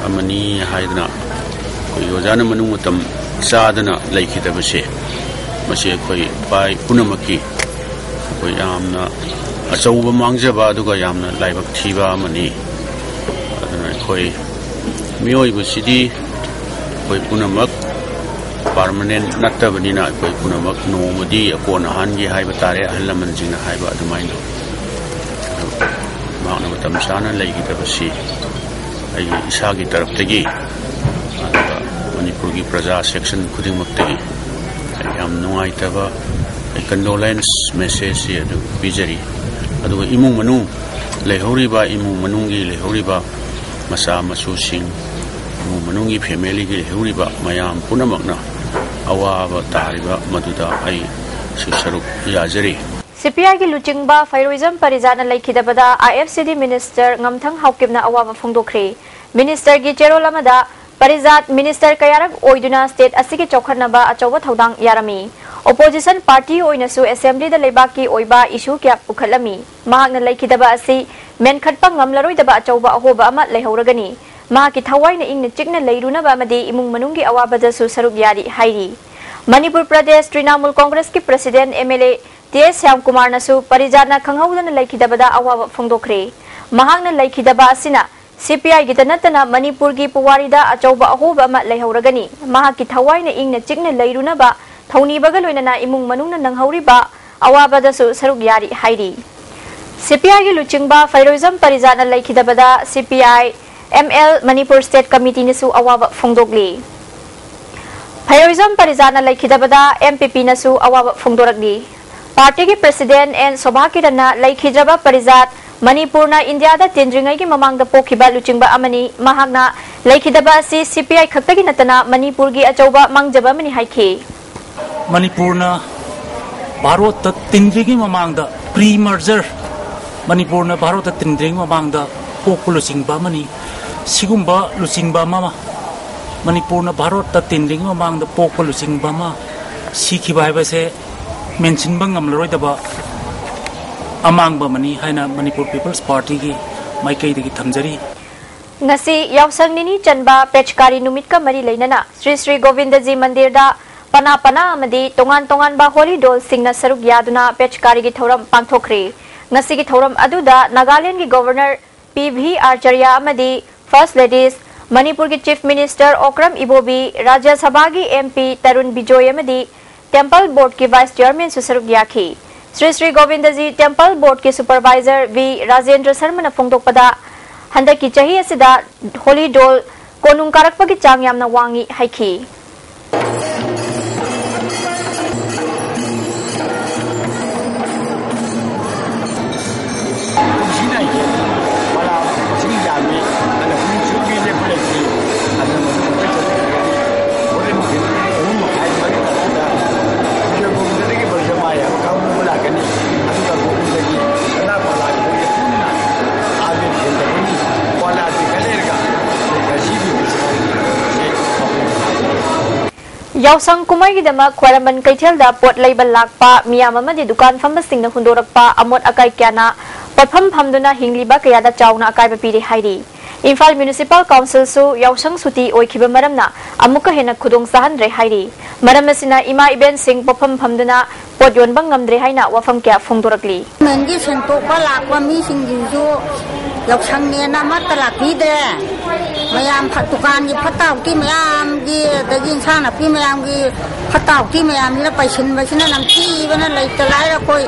ꯑꯃꯅꯤ ꯍꯥꯏꯗꯅ ꯑꯩꯈꯣꯏꯒꯤ ꯑꯣꯖꯥꯅ ꯃꯅꯨꯡ ꯃꯇꯝ ꯆꯥꯗꯅ ꯂꯩꯈꯤꯗꯕꯁꯦ, ꯃꯁꯤ ꯑꯩꯈꯣꯏ ꯏꯄꯥ ꯄꯨꯝꯅꯃꯛꯀꯤ ꯑꯩꯈꯣꯏ ꯌꯥꯝꯅ ꯑꯆꯧꯕ ꯃꯥꯡꯖꯕ ꯑꯗꯨꯒ ꯌꯥꯝꯅ ꯂꯥꯏꯕꯛ ꯊꯤꯕ ꯑꯃꯅꯤ꯫ ꯑꯗꯨꯅ ꯑꯩꯈꯣꯏ ꯃꯤꯑꯣꯏꯕꯁꯤꯗꯤ ꯑꯩꯈꯣꯏ ꯄꯨꯝꯅꯃꯛ ꯄꯥꯔꯃꯅꯦꯟ ꯅꯠꯇꯕꯅꯤꯅ ꯑꯩꯈꯣꯏ ꯄꯨꯝꯅꯃꯛ ꯅꯣꯡꯃꯗꯤ ꯑꯀꯣꯟ ꯑꯍꯥꯟꯒꯤ ꯍꯥꯏꯕ ꯇꯥꯔꯦ, ꯑꯍꯜ ꯂꯃꯟꯁꯤꯡꯅ ꯍꯥꯏꯕ ꯑꯗꯨꯃꯥꯏꯅ ꯇꯧꯏ꯫ ꯑꯗꯨ ꯃꯍꯥꯛꯅ ꯃꯇꯝ ꯆꯥꯅ ꯂꯩꯈꯤꯗꯕꯁꯤ ꯑꯩꯒꯤ ꯏꯁꯥꯒꯤ ꯇꯔꯞꯇꯒꯤ, ꯑꯗꯨꯒ ꯃꯅꯤꯄꯨꯔꯒꯤ ꯄ꯭ꯔꯖꯥ ꯁꯦꯛꯁꯟ ꯈꯨꯗꯤꯡꯃꯛꯇꯒꯤ ꯑꯩ ꯌꯥꯝ ꯅꯨꯡꯉꯥꯏꯇꯕ, ꯑꯩ ꯀꯟꯗꯣꯂꯦꯟꯁ ꯃꯦꯁꯦꯖꯁꯤ ꯑꯗꯨ ꯄꯤꯖꯔꯤ꯫ ꯑꯗꯨꯒ ꯏꯃꯨꯡ ꯃꯅꯨꯡ ꯂꯩꯍꯧꯔꯤꯕ, ꯏꯃꯨꯡ ꯃꯅꯨꯡꯒꯤ ꯂꯩꯍꯧꯔꯤꯕ ꯃꯆꯥ ꯃꯁꯨꯁꯤꯡ, ꯏꯃꯨꯡ ꯃꯅꯨꯡꯒꯤ ꯐꯦꯃꯤꯂꯤꯒꯤ ꯂꯩꯍꯧꯔꯤꯕ ꯃꯌꯥꯝ ꯄꯨꯝꯅꯃꯛꯅ ꯑꯋꯥꯕ ꯇꯥꯔꯤꯕ ꯃꯗꯨꯗ ꯑꯩꯁꯨ ꯁꯔꯨꯛ ꯌꯥꯖꯔꯤ꯫ ꯁꯤꯄꯤꯑꯥꯏꯒꯤ ꯂꯨꯆꯤꯡꯕ ꯐꯩꯔꯣꯏꯖꯝ ꯄꯔꯤꯖꯥꯠꯅ ꯂꯩꯈꯤꯗꯕꯗ ꯑꯥꯏ ꯑꯦꯐ ꯁꯤ ꯗꯤ ꯃꯤꯅꯤꯁꯇꯔ ꯉꯝꯊꯪ ꯍꯥꯎꯀꯤꯞꯅ ꯑꯋꯥꯕ ꯐꯣꯡꯗꯣꯛꯈ꯭ꯔꯦ꯫ ꯃꯤꯅꯤꯁꯇꯔꯒꯤ ꯆꯦꯔꯣꯜ ꯑꯃꯗ ꯄꯔꯤꯖꯥꯠ ꯃꯤꯅꯤꯁꯇꯔ ꯀꯌꯥꯔꯛ ꯑꯣꯏꯗꯨꯅ ꯁ꯭ꯇꯦꯠ ꯑꯁꯤꯒꯤ ꯆꯥꯎꯈꯠꯅꯕ ꯑꯆꯧꯕ ꯊꯧꯗꯥꯡ ꯌꯥꯔꯝꯃꯤ꯫ ꯑꯣꯄꯣꯖꯤꯁꯟ ꯄꯥꯔꯇꯤ ꯑꯣꯏꯅꯁꯨ ꯑꯦꯁꯦꯝꯕ꯭ꯂꯤꯗ ꯂꯩꯕꯥꯛꯀꯤ ꯑꯣꯏꯕ ꯏꯁꯨ ꯀꯌꯥ ꯄꯨꯈꯠꯂꯝꯃꯤ꯫ ꯃꯍꯥꯛꯅ ꯂꯩꯈꯤꯗꯕ ꯑꯁꯤ ꯃꯦꯟꯈꯠꯄ ꯉꯝꯂꯔꯣꯏꯗꯕ ꯑꯆꯧꯕ ꯑꯍꯣꯕ ꯑꯃ ꯂꯩꯍꯧꯔꯒꯅꯤ꯫ ꯃꯍꯥꯛꯀꯤ ꯊꯋꯥꯏꯅ ꯏꯪꯅ ꯆꯤꯛꯅ ꯂꯩꯔꯨꯅꯕ ꯑꯃꯗꯤ ꯏꯃꯨꯡ ꯃꯅꯨꯡꯒꯤ ꯑꯋꯥꯕꯗꯁꯨ ꯁꯔꯨꯛ ꯌꯥꯔꯤ ꯍꯥꯏꯔꯤ꯫ ꯃꯅꯤꯄꯨꯔ ꯄ꯭ꯔꯗꯦꯁ ꯇ꯭ꯔꯤꯅꯥꯃꯨꯜ ꯀꯣꯡꯒ꯭ꯔꯦꯁꯀꯤ president M L A T S ꯁ꯭ꯌꯥꯝꯀꯨꯃꯥꯔꯅꯁꯨ ꯄꯔꯤꯖꯥꯠꯅ ꯈꯪꯍꯧꯗꯅ ꯂꯩꯈꯤꯗꯕꯗ ꯑꯋꯥꯕ ꯐꯣꯡꯗꯣꯛꯈ꯭ꯔꯦ꯫ ꯃꯍꯥꯛꯅ ꯂꯩꯈꯤꯗꯕ ꯑꯁꯤꯅ ꯁꯤꯄꯤꯑꯥꯏꯒꯤꯇ ꯅꯠꯇꯅ ꯃꯅꯤꯄꯨꯔꯒꯤ ꯄꯨꯋꯥꯔꯤꯗ ꯑꯆꯧꯕ ꯑꯍꯣꯕ ꯑꯃ ꯂꯩꯍꯧꯔꯒꯅꯤ꯫ ꯃꯍꯥꯛꯀꯤ ꯊꯋꯥꯏꯅ ꯏꯪꯅ ꯆꯤꯛꯅ ꯂꯩꯔꯨꯅꯕ ꯊꯧꯅꯤꯕꯒ ꯂꯣꯏꯅꯅ ꯏꯃꯨꯡ ꯃꯅꯨꯡꯅ ꯅꯪꯍꯧꯔꯤꯕ ꯑꯋꯥꯕꯗꯁꯨ ꯁꯔꯨꯛ ꯌꯥꯔꯤ ꯍꯥꯏꯔꯤ꯫ ꯁꯤꯄꯤꯑꯥꯏꯒꯤ ꯂꯨꯆꯤꯡꯕ ꯐꯩꯔꯣꯏꯖꯝ ꯄꯔꯤꯖꯥꯠꯅ ꯂꯩꯈꯤꯗꯕꯗ ꯁꯤꯄꯤꯑꯥꯏ ꯑꯦꯝ ꯑꯦꯜ ꯃꯅꯤꯄꯨꯔ ꯁ꯭ꯇꯦꯠ ꯀꯃꯤꯇꯤꯅꯁꯨ ꯑꯋꯥꯕ ꯐꯣꯡꯗꯣꯛꯂꯤ꯫ ꯐꯩꯔꯣꯏꯖꯝ ꯄꯔꯤꯖꯥꯠꯅ ꯂꯩꯈꯤꯗꯕꯗ ꯑꯦꯝ ꯄꯤ ꯄꯤꯅꯁꯨ ꯑꯋꯥꯕ ꯐꯣꯡꯗꯣꯔꯛꯂꯤ꯫ ꯄꯥꯔꯇꯤꯒꯤ ꯄ꯭ꯔꯁꯤꯗꯦꯟ ꯑꯦꯟ ꯁꯣꯚꯥ ꯀꯤꯔꯟꯅ ꯂꯩꯈꯤꯗ꯭ꯔꯕ ꯄꯔꯤꯖꯥꯠ ꯃꯅꯤꯄꯨꯔꯅ ꯏꯟꯗꯤꯌꯥꯗ ꯇꯤꯟꯗ꯭ꯔꯤꯉꯩꯒꯤ ꯃꯃꯥꯡꯗ ꯄꯣꯛꯈꯤꯕ ꯂꯨꯆꯤꯡꯕ ꯑꯃꯅꯤ꯫ ꯃꯍꯥꯛꯅ ꯂꯩꯈꯤꯗꯕ ꯑꯁꯤ ꯁꯤꯄꯤꯑꯥꯏ ꯈꯛꯇꯒꯤ ꯅꯠꯇꯅ ꯃꯅꯤꯄꯨꯔꯒꯤ ꯑꯆꯧꯕ ꯃꯥꯡꯖꯕ ꯑꯃꯅꯤ ꯍꯥꯏꯈꯤ꯫ ꯃꯅꯤꯄꯨꯔꯅ ꯚꯥꯔꯣꯠꯇ ꯇꯤꯟꯗ꯭ꯔꯤꯉꯩ ꯃꯃꯥꯡꯗ, ꯄ꯭ꯔꯤ ꯃꯔꯖꯔ, ꯃꯅꯤꯄꯨꯔꯅ ꯚꯥꯔꯣꯠꯇ ꯇꯤꯟꯗ꯭ꯔꯤꯉꯩ ꯃꯃꯥꯡꯗ ꯄꯣꯛꯄ ꯂꯨꯆꯤꯡꯕ ꯑꯃꯅꯤ꯫ ꯁꯤꯒꯨꯝꯕ ꯂꯨꯆꯤꯡꯕ ꯑꯃ ꯃꯅꯤꯄꯨꯔꯅ ꯚꯥꯔꯣꯠꯇ ꯇꯤꯟꯗ꯭ꯔꯤꯉꯩ ꯃꯃꯥꯡꯗ ꯄꯣꯛꯄ ꯂꯨꯆꯤꯡꯕ ꯑꯃ ꯁꯤꯈꯤꯕ ꯍꯥꯏꯕꯁꯦ ꯃꯦꯟꯁꯤꯟꯕ ꯉꯝꯂꯔꯣꯏꯗꯕ ꯑꯃꯥꯡꯕ ꯑꯃꯅꯤ ꯍꯥꯏꯅ ꯃꯅꯤꯄꯨꯔ ꯄꯤꯄꯜꯁ ꯄꯥꯔꯇꯤꯒꯤ ꯃꯥꯏꯀꯩꯗꯒꯤ ꯊꯝꯖꯔꯤ꯫ ꯉꯁꯤ ꯌꯥꯎꯁꯪ ꯅꯤꯅꯤ ꯆꯟꯕ ꯄꯦꯆꯀꯥꯔꯤ ꯅꯨꯃꯤꯠꯀ ꯃꯔꯤ ꯂꯩꯅꯅ ꯁ꯭ꯔꯤ ꯁ꯭ꯔꯤ ꯒꯣꯕꯤꯟꯗꯖꯤ ꯃꯟꯗꯤꯔꯗ ꯄꯅꯥ ꯄꯅꯥ ꯑꯃꯗꯤ ꯇꯣꯉꯥꯟ ꯇꯣꯉꯥꯟꯕ ꯍꯣꯂꯤ ꯗꯣꯜꯁꯤꯡꯅ ꯁꯔꯨꯛ ꯌꯥꯗꯨꯅ ꯄꯦꯆꯀꯥꯔꯤꯒꯤ ꯊꯧꯔꯝ ꯄꯥꯡꯊꯣꯛꯈ꯭ꯔꯦ꯫ ꯉꯁꯤꯒꯤ ꯊꯧꯔꯝ ꯑꯗꯨꯗ ꯅꯥꯒꯥꯂꯦꯟꯗꯒꯤ ꯒꯣꯚꯔꯅꯔ ꯄꯤ ꯚꯤ ꯑꯥꯔꯆꯔꯌ ꯑꯃꯗꯤ ꯐꯥꯔꯁ ꯂꯦꯗꯤꯁ ꯃꯅꯤꯄꯨꯔꯒꯤ Chief Minister ꯑꯣꯀ꯭ꯔꯝ ꯏꯕꯣꯕꯤ, ꯔꯥꯖ꯭ꯌ ꯁꯚꯥꯒꯤ MP ꯇꯔꯨꯟ ꯕꯤꯖꯣꯏ ꯑꯃꯗꯤ Temple Boardꯀꯤ Vice Chairmanꯁꯨ ꯁꯔꯨꯛ ꯌꯥꯈꯤ꯫ Shri Shri Govindaji Temple Boardꯀꯤ Supervisor V Rajendra ꯁꯔꯃꯅ ꯐꯣꯡꯗꯣꯛꯄꯗ, ꯍꯟꯗꯛꯀꯤ ꯆꯍꯤ ꯑꯁꯤꯗ ꯍꯣꯂꯤ ꯗꯣꯜ ꯀꯣꯅꯨꯡ ꯀꯥꯔꯛꯄꯒꯤ ꯆꯥꯡ ꯌꯥꯝꯅ ꯋꯥꯡꯏ ꯍꯥꯏꯈꯤ꯫ ꯀꯨꯝꯁꯤꯅ ꯍꯦꯜꯂꯤ꯫ ꯄꯂꯥ ꯃꯁꯤꯡ ꯌꯥꯝꯃꯤ꯫ ꯑꯗ ꯍꯧꯖꯤꯛ ꯁꯨꯒꯤ ꯂꯦꯞꯄ ꯂꯩꯇꯦ꯫ ꯑꯗꯨꯅ ꯃꯗꯨ ꯂꯣꯏ ꯆꯠꯈ꯭ꯔꯒꯗꯤ ꯍꯣꯔꯦꯟ ꯅꯨꯡꯊꯤꯜ ꯄꯨꯡ ꯑꯍꯨꯝ ꯃꯈꯥꯏ ꯃꯔꯤ ꯇꯥꯔꯛꯄꯗ ꯁ꯭ꯔꯤ ꯒꯣꯕꯤꯟꯗꯗꯒꯤ ꯕ꯭ꯔꯖꯃꯥꯌꯥ ꯀꯥꯡꯕꯨ ꯂꯥꯛꯀꯅꯤ꯫ ꯑꯗꯨꯒ ꯒꯣꯕꯤꯟꯗꯒꯤ ꯁꯅꯥ ꯄꯂꯥꯒꯤ ꯄꯨꯟꯅ ꯑꯥꯗ ꯍꯦꯟꯒꯠꯂꯅꯤ꯫ ꯄꯂꯥꯁꯤ ꯈꯔ ꯂꯩꯔꯒ ꯉꯁꯤꯒꯤ ꯐꯦꯁꯇꯤꯚꯦꯜꯒꯤ ꯄ꯭ꯔꯣꯒ꯭ꯔꯥꯝꯁꯤ ꯃꯄꯨꯡ ꯐꯥꯒꯅꯤ꯫ ꯌꯥꯎꯁꯪ ꯀꯨꯝꯍꯩꯒꯤꯗꯃꯛ ꯈ꯭ꯋꯥꯏꯔꯝꯕꯟ ꯀꯩꯊꯦꯜꯗ ꯄꯣꯠ ꯂꯩꯕ ꯂꯥꯛꯄ ꯃꯤꯌꯥꯝ ꯑꯃꯗꯤ ꯗꯨꯀꯥꯟ ꯐꯝꯕꯁꯤꯡꯅ ꯍꯨꯟꯗꯣꯔꯛꯄ ꯑꯃꯣꯠ ꯑꯀꯥꯏ ꯀꯌꯥꯅ ꯄꯣꯠꯐꯝ ꯐꯝꯗꯨꯅ ꯍꯤꯡꯂꯤꯕ ꯀꯌꯥꯗ ꯆꯥꯎꯅ ꯑꯀꯥꯏꯕ ꯄꯤꯔꯦ ꯍꯥꯏꯔꯤ꯫ ꯏꯝꯐꯥꯜ Municipal Councilꯁꯨ ꯌꯥꯎꯁꯪ ꯁꯨꯇꯤ ꯑꯣꯏꯈꯤꯕ ꯃꯔꯝꯅ ꯑꯃꯨꯛꯀ ꯍꯦꯟꯅ ꯈꯨꯗꯣꯡ ꯆꯥꯍꯟꯗ꯭ꯔꯦ ꯍꯥꯏꯔꯤ꯫ ꯃꯔꯝ ꯑꯁꯤꯅ ꯏꯃꯥ ꯏꯕꯦꯟꯁꯤꯡ ꯄꯣꯠꯐꯝ ꯐꯝꯗꯨꯅ ꯄꯣꯠ ꯌꯣꯟꯕ ꯉꯝꯗ꯭ꯔꯦ ꯍꯥꯏꯅ ꯋꯥꯐꯝ ꯀꯌꯥ ꯐꯣꯡꯗꯣꯔꯛꯂꯤ꯫ ꯒꯣꯔꯃꯦꯟꯒꯤ ꯁꯦꯟꯗꯣꯛꯄ ꯂꯥꯛꯄ ꯃꯤꯁꯤꯡꯁꯤꯁꯨ ꯌꯥꯎꯁꯪꯅꯦꯅ ꯑꯃꯠꯇ ꯂꯥꯛꯄꯤꯗ꯭ꯔꯦ꯫ ꯃꯌꯥꯝ ꯐ-, ꯗꯨꯀꯥꯟꯒꯤ ꯐꯠꯇ ꯍꯥꯎꯊꯤ ꯃꯌꯥꯝꯒꯤ, ꯑꯗꯒꯤ ꯏꯟꯁꯥꯡ ꯅꯥꯄꯤ ꯃꯌꯥꯝꯒꯤ ꯐꯠꯇ ꯍꯥꯎꯊꯤ ꯃꯌꯥꯝꯁꯤꯅ ꯄꯩꯁꯤꯟꯕꯁꯤꯅ ꯅꯝꯊꯤꯕꯅ ꯂꯩꯇ ꯂꯥꯏꯔ ꯑꯩꯈꯣꯏ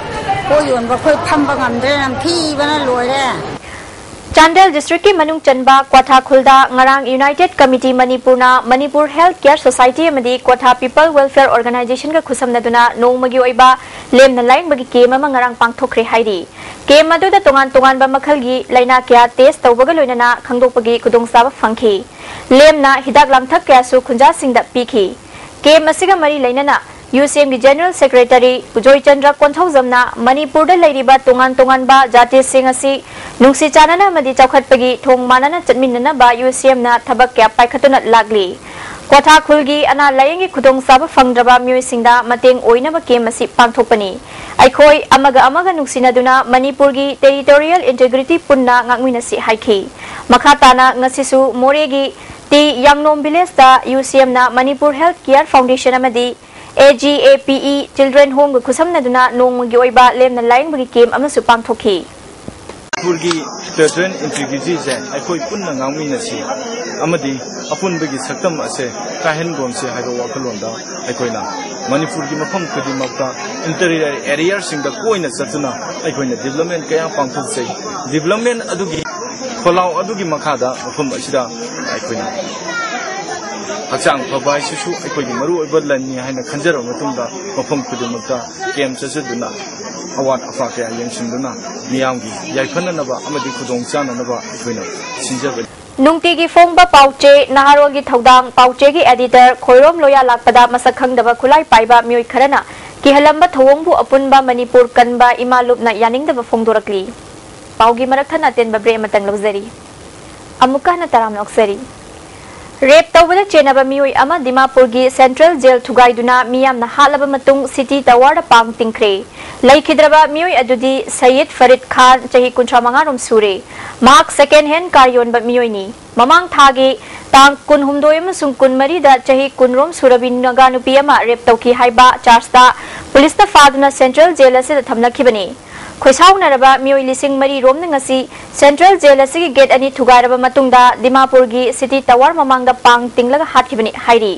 ꯄꯣꯠ ꯌꯣꯟꯕ ꯑꯩꯈꯣꯏ ꯐꯝꯕ ꯉꯝꯗ꯭ꯔꯦ, ꯅꯝꯊꯤꯕꯅ ꯂꯣꯏꯔꯦ꯫ ꯆꯥꯟꯗꯦꯜ districtꯀꯤ ꯃꯅꯨꯡ ꯆꯟꯕ ꯀ꯭ꯋꯥꯊꯥ ꯈꯨꯜꯗ ꯉꯔꯥꯡ United Committee ꯃꯅꯤꯄꯨꯔꯅ ꯃꯅꯤꯄꯨꯔ Health Care Society ꯑꯃꯗꯤ ꯀ꯭ꯋꯥꯊꯥ People Welfare Organizationꯒ ꯈꯨꯠꯁꯝꯅꯗꯨꯅ ꯅꯣꯡꯃꯒꯤ ꯑꯣꯏꯕ ꯂꯦꯝꯅ ꯂꯥꯌꯦꯡꯕꯒꯤ camp ꯑꯃ ꯉꯔꯥꯡ ꯄꯥꯡꯊꯣꯛꯈ꯭ꯔꯦ ꯍꯥꯏꯔꯤ꯫ Camp ꯑꯗꯨꯗ ꯇꯣꯉꯥꯟ ꯇꯣꯉꯥꯟꯕ ꯃꯈꯜꯒꯤ ꯂꯥꯏꯅꯥ ꯀꯌꯥ test ꯇꯧꯕꯒ ꯂꯣꯏꯅꯅ ꯈꯪꯗꯣꯛꯄꯒꯤ ꯈꯨꯗꯣꯡꯆꯥꯕ ꯐꯪꯈꯤ꯫ ꯂꯦꯝꯅ ꯍꯤꯗꯥꯛ ꯂꯥꯡꯊꯛ ꯀꯌꯥꯁꯨ ꯈꯨꯟꯖꯥꯁꯤꯡꯗ ꯄꯤꯈꯤ꯫ Camp ꯑꯁꯤꯒ ꯃꯔꯤ ꯂꯩꯅꯅ UCMꯒꯤ General Secretary ꯖꯣꯏꯆꯟꯗ꯭ꯔ ꯀꯣꯟꯊꯧꯖꯝꯅ ꯃꯅꯤꯄꯨꯔꯗ ꯂꯩꯔꯤꯕ ꯇꯣꯉꯥꯟ ꯇꯣꯉꯥꯟꯕ ꯖꯥꯇꯤꯁꯤꯡ ꯑꯁꯤ ꯅꯨꯡꯁꯤ ꯆꯥꯟꯅꯅ ꯑꯃꯗꯤ ꯆꯥꯎꯈꯠꯄꯒꯤ ꯊꯣꯡ ꯃꯥꯟꯅꯅ ꯆꯠꯃꯤꯟꯅꯅꯕ UCMꯅ ꯊꯕꯛ ꯀꯌꯥ ꯄꯥꯏꯈꯠꯇꯨꯅ ꯂꯥꯛꯂꯤ꯫ ꯀ꯭ꯋꯥꯊꯥ ꯈꯨꯜꯒꯤ ꯑꯅꯥ ꯂꯥꯌꯦꯡꯒꯤ ꯈꯨꯗꯣꯡꯆꯥꯕ ꯐꯪꯗ꯭ꯔꯕ ꯃꯤꯑꯣꯏꯁꯤꯡꯗ ꯃꯇꯦꯡ ꯑꯣꯏꯅꯕ camp ꯑꯁꯤ ꯄꯥꯡꯊꯣꯛꯄꯅꯤ꯫ ꯑꯩꯈꯣꯏ ꯑꯃꯒ ꯑꯃꯒ ꯅꯨꯡꯁꯤꯅꯗꯨꯅ ꯃꯅꯤꯄꯨꯔꯒꯤ territorial integrity ꯄꯨꯟꯅ ꯉꯥꯛꯃꯤꯟꯅꯁꯤ ꯍꯥꯏꯈꯤ꯫ ꯃꯈꯥ ꯇꯥꯅ ꯉꯁꯤꯁꯨ ꯃꯣꯔꯦꯒꯤ ꯇꯤ ꯌꯥꯡꯅꯣꯝ villageꯇ UCMꯅ Manipur Health Care Foundation ꯑꯃꯗꯤ AGAPE Children Homeꯒ ꯈꯨꯠꯁꯝꯅꯗꯨꯅ ꯅꯣꯡꯃꯒꯤ ꯑꯣꯏꯕ ꯂꯦꯝꯅ ꯂꯥꯌꯦꯡꯕꯒꯤ camp ꯑꯃꯁꯨ ꯄꯥꯡꯊꯣꯛꯈꯤ꯫ ꯃꯅꯤꯄꯨꯔꯒꯤ territorial integrityꯁꯦ ꯑꯩꯈꯣꯏ ꯄꯨꯟꯅ ꯉꯥꯛꯃꯤꯟꯅꯁꯤ꯫ ꯑꯃꯗꯤ ꯑꯄꯨꯟꯕꯒꯤ ꯁꯛꯇꯝ ꯑꯁꯦ ꯀꯥꯏꯍꯟꯒꯣꯝꯁꯦ ꯍꯥꯏꯕ ꯋꯥꯈꯜꯂꯣꯟꯗ ꯑꯩꯈꯣꯏꯅ ꯃꯅꯤꯄꯨꯔꯒꯤ ꯃꯐꯝ ꯈꯨꯗꯤꯡꯃꯛꯇ interior areaꯁꯤꯡꯗ ꯀꯣꯏꯅ ꯆꯠꯇꯨꯅ ꯑꯩꯈꯣꯏꯅ development ꯀꯌꯥ ꯄꯥꯡꯊꯣꯛꯆꯩ꯫ Development ꯑꯗꯨꯒꯤ ꯈꯣꯜꯂꯥꯎ ꯑꯗꯨꯒꯤ ꯃꯈꯥꯗ ꯃꯐꯝ ꯑꯁꯤꯗ ꯑꯩꯈꯣꯏꯅ ꯍꯛꯆꯥꯡ ꯐꯕ ꯍꯥꯏꯁꯤꯁꯨ ꯑꯩꯈꯣꯏꯒꯤ ꯃꯔꯨꯑꯣꯏꯕ ꯂꯟꯅꯤ ꯍꯥꯏꯅ ꯈꯟꯖꯔꯕ ꯃꯇꯨꯡꯗ ꯃꯐꯝ ꯈꯨꯗꯤꯡꯃꯛꯇ camp ꯆꯠꯆꯗꯨꯅ ꯑꯋꯥꯠ ꯑꯄꯥ ꯀꯌꯥ ꯌꯦꯡꯁꯤꯟꯗꯨꯅ ꯃꯤꯌꯥꯝꯒꯤ ꯌꯥꯏꯐꯅꯅꯕ ꯑꯃꯗꯤ ꯈꯨꯗꯣꯡ ꯆꯥꯅꯅꯕ ꯑꯩꯈꯣꯏꯅ ꯁꯤꯟꯖꯕꯅꯤ꯫ ꯅꯨꯡꯇꯤꯒꯤ ꯐꯣꯡꯕ ꯄꯥꯎꯆꯦ ꯅꯍꯥꯔꯣꯜꯒꯤ ꯊꯧꯗꯥꯡ ꯄꯥꯎꯆꯦꯒꯤ editor ꯈꯣꯏꯔꯣꯝ ꯂꯣꯌꯥ ꯂꯥꯛꯄꯗ ꯃꯁꯛ ꯈꯪꯗꯕ ꯈꯨꯠꯂꯥꯏ ꯄꯥꯏꯕ ꯃꯤꯑꯣꯏ ꯈꯔꯅ ꯀꯤꯍꯜꯂꯝꯕ ꯊꯧꯑꯣꯡꯕꯨ ꯑꯄꯨꯟꯕ ꯃꯅꯤꯄꯨꯔ ꯀꯟꯕ ꯏꯃꯥ ꯂꯨꯞꯅ ꯌꯥꯅꯤꯡꯗꯕ ꯐꯣꯡꯗꯣꯔꯛꯂꯤ꯫ ꯄꯥꯎꯒꯤ ꯃꯔꯛ ꯊꯠꯅ ꯑꯇꯦꯟꯕ break ꯑꯃꯇꯪ ꯂꯧꯖꯔꯤ꯫ ꯑꯃꯨꯛꯀ ꯍꯟꯅ ꯇꯔꯥꯝꯅ ꯑꯣꯛꯆꯔꯤ꯫ Rape ꯇꯧꯕꯗ ꯆꯦꯟꯅꯕ ꯃꯤꯑꯣꯏ ꯑꯃ ꯗꯤꯃꯥꯄꯨꯔꯒꯤ Central Jail ꯊꯨꯒꯥꯏꯗꯨꯅ ꯃꯤꯌꯥꯝꯅ ꯍꯥꯠꯂꯕ ꯃꯇꯨꯡ City Towerꯗ ꯄꯥꯡ ꯇꯤꯡꯈ꯭ꯔꯦ꯫ ꯂꯩꯈꯤꯗ꯭ꯔꯕ ꯃꯤꯑꯣꯏ ꯑꯗꯨꯗꯤ ꯁꯌꯤꯗ ꯐꯔꯤꯗ ꯈꯥꯟ, ꯆꯍꯤ ꯀꯨꯟꯊ꯭ꯔꯥ ꯃꯉꯥ ꯔꯣꯝ ꯁꯨꯔꯦ꯫ ꯃꯍꯥꯛ second hand car ꯌꯣꯟꯕ ꯃꯤꯑꯣꯏꯅꯤ꯫ ꯃꯃꯥꯡ ꯊꯥꯒꯤ ꯇꯥꯡ ꯀꯨꯟꯍꯨꯝꯗꯣꯏ ꯑꯃꯁꯨꯡ ꯀꯨꯟꯃꯔꯤꯗ ꯆꯍꯤ ꯀꯨꯟ ꯔꯣꯝ ꯁꯨꯔꯕꯤ ꯅꯒꯥ ꯅꯨꯄꯤ ꯑꯃ rape ꯇꯧꯈꯤ ꯍꯥꯏꯕ chargeꯇ ꯄꯨꯂꯤꯁꯅ ꯐꯥꯗꯨꯅ Central Jail ꯑꯁꯤꯗ ꯊꯝꯂꯛꯈꯤꯕꯅꯤ꯫ ꯈꯣꯏꯁꯥꯎꯅꯔꯕ ꯃꯤꯑꯣꯏ ꯂꯤꯁꯤꯡ ꯃꯔꯤ ꯔꯣꯝꯅ ꯉꯁꯤ Central Jail ꯑꯁꯤꯒꯤ gate ꯑꯅꯤ ꯊꯨꯒꯥꯏꯔꯕ ꯃꯇꯨꯡꯗ ꯗꯤꯃꯥꯄꯨꯔꯒꯤ City Tower ꯃꯃꯥꯡꯗ ꯄꯥꯡ ꯇꯤꯡꯂꯒ ꯍꯥꯠꯈꯤꯕꯅꯤ ꯍꯥꯏꯔꯤ꯫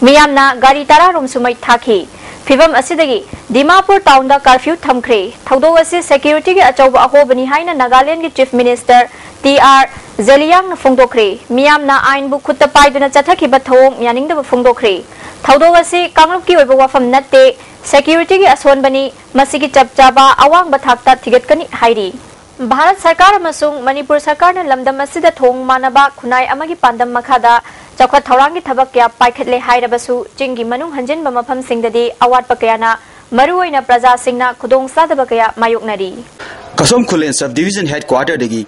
ꯃꯤꯌꯥꯝꯅ ꯒꯥꯔꯤ ꯇꯔꯥ ꯔꯣꯝꯁꯨ ꯃꯩ ꯊꯥꯈꯤ꯫ ꯐꯤꯚꯝ ꯑꯁꯤꯗꯒꯤ ꯗꯤꯃꯥꯄꯨꯔ townꯗ curfew ꯊꯝꯈ꯭ꯔꯦ꯫ ꯊꯧꯗꯣꯛ ꯑꯁꯤ securityꯒꯤ ꯑꯆꯧꯕ ꯑꯍꯣꯕꯅꯤ ꯍꯥꯏꯅ ꯅꯥꯒꯥꯂꯦꯟꯗꯒꯤ Chief Minister ꯇꯤ ꯑꯥꯔ ꯖꯦꯂꯤꯌꯥꯡꯅ ꯐꯣꯡꯗꯣꯛꯈ꯭ꯔꯦ꯫ ꯃꯤꯌꯥꯝꯅ ꯑꯥꯏꯟꯕꯨ ꯈꯨꯠꯇ ꯄꯥꯏꯗꯨꯅ ꯆꯠꯊꯈꯤꯕ ꯊꯧꯑꯣꯡ ꯌꯥꯅꯤꯡꯗꯕ ꯐꯣꯡꯗꯣꯛꯈ꯭ꯔꯦ꯫ ꯊꯧꯗꯣꯛ ꯑꯁꯤ ꯀꯥꯡꯂꯨꯞꯀꯤ ꯑꯣꯏꯕ ꯋꯥꯐꯝ ꯅꯠꯇꯦ, securityꯒꯤ ꯑꯁꯣꯟꯕꯅꯤ, ꯃꯁꯤꯒꯤ ꯆꯞ ꯆꯥꯕ ꯑꯋꯥꯡꯕ ꯊꯥꯛꯇ ꯊꯤꯒꯠꯀꯅꯤ ꯍꯥꯏꯔꯤ꯫ ꯚꯥꯔꯠ ꯁꯔꯀꯥꯔ ꯑꯃꯁꯨꯡ ꯃꯅꯤꯄꯨꯔ ꯁꯔꯀꯥꯔꯅ ꯂꯝꯗꯝ ꯑꯁꯤꯗ ꯊꯣꯡ ꯃꯥꯟꯅꯕ ꯈꯨꯟꯅꯥꯏ ꯑꯃꯒꯤ ꯄꯥꯟꯗꯝ ꯃꯈꯥꯗ ꯆꯥꯎꯈꯠ ꯊꯧꯔꯥꯡꯒꯤ ꯊꯕꯛ ꯀꯌꯥ ꯄꯥꯏꯈꯠꯂꯦ ꯍꯥꯏꯔꯕꯁꯨ, ꯆꯤꯡꯒꯤ ꯃꯅꯨꯡ ꯍꯟꯖꯤꯟꯕ ꯃꯐꯝꯁꯤꯡꯗꯗꯤ ꯑꯋꯥꯠꯄ ꯀꯌꯥꯅ ꯃꯔꯨꯑꯣꯏꯅ ꯄ꯭ꯔꯖꯥꯁꯤꯡꯅ ꯈꯨꯗꯣꯡꯆꯥꯗꯕ ꯀꯌꯥ ꯃꯥꯌꯣꯛꯅꯔꯤ꯫ ꯀꯁꯣꯝ ꯈꯨꯂꯦꯟ sub division headquarterꯗꯒꯤ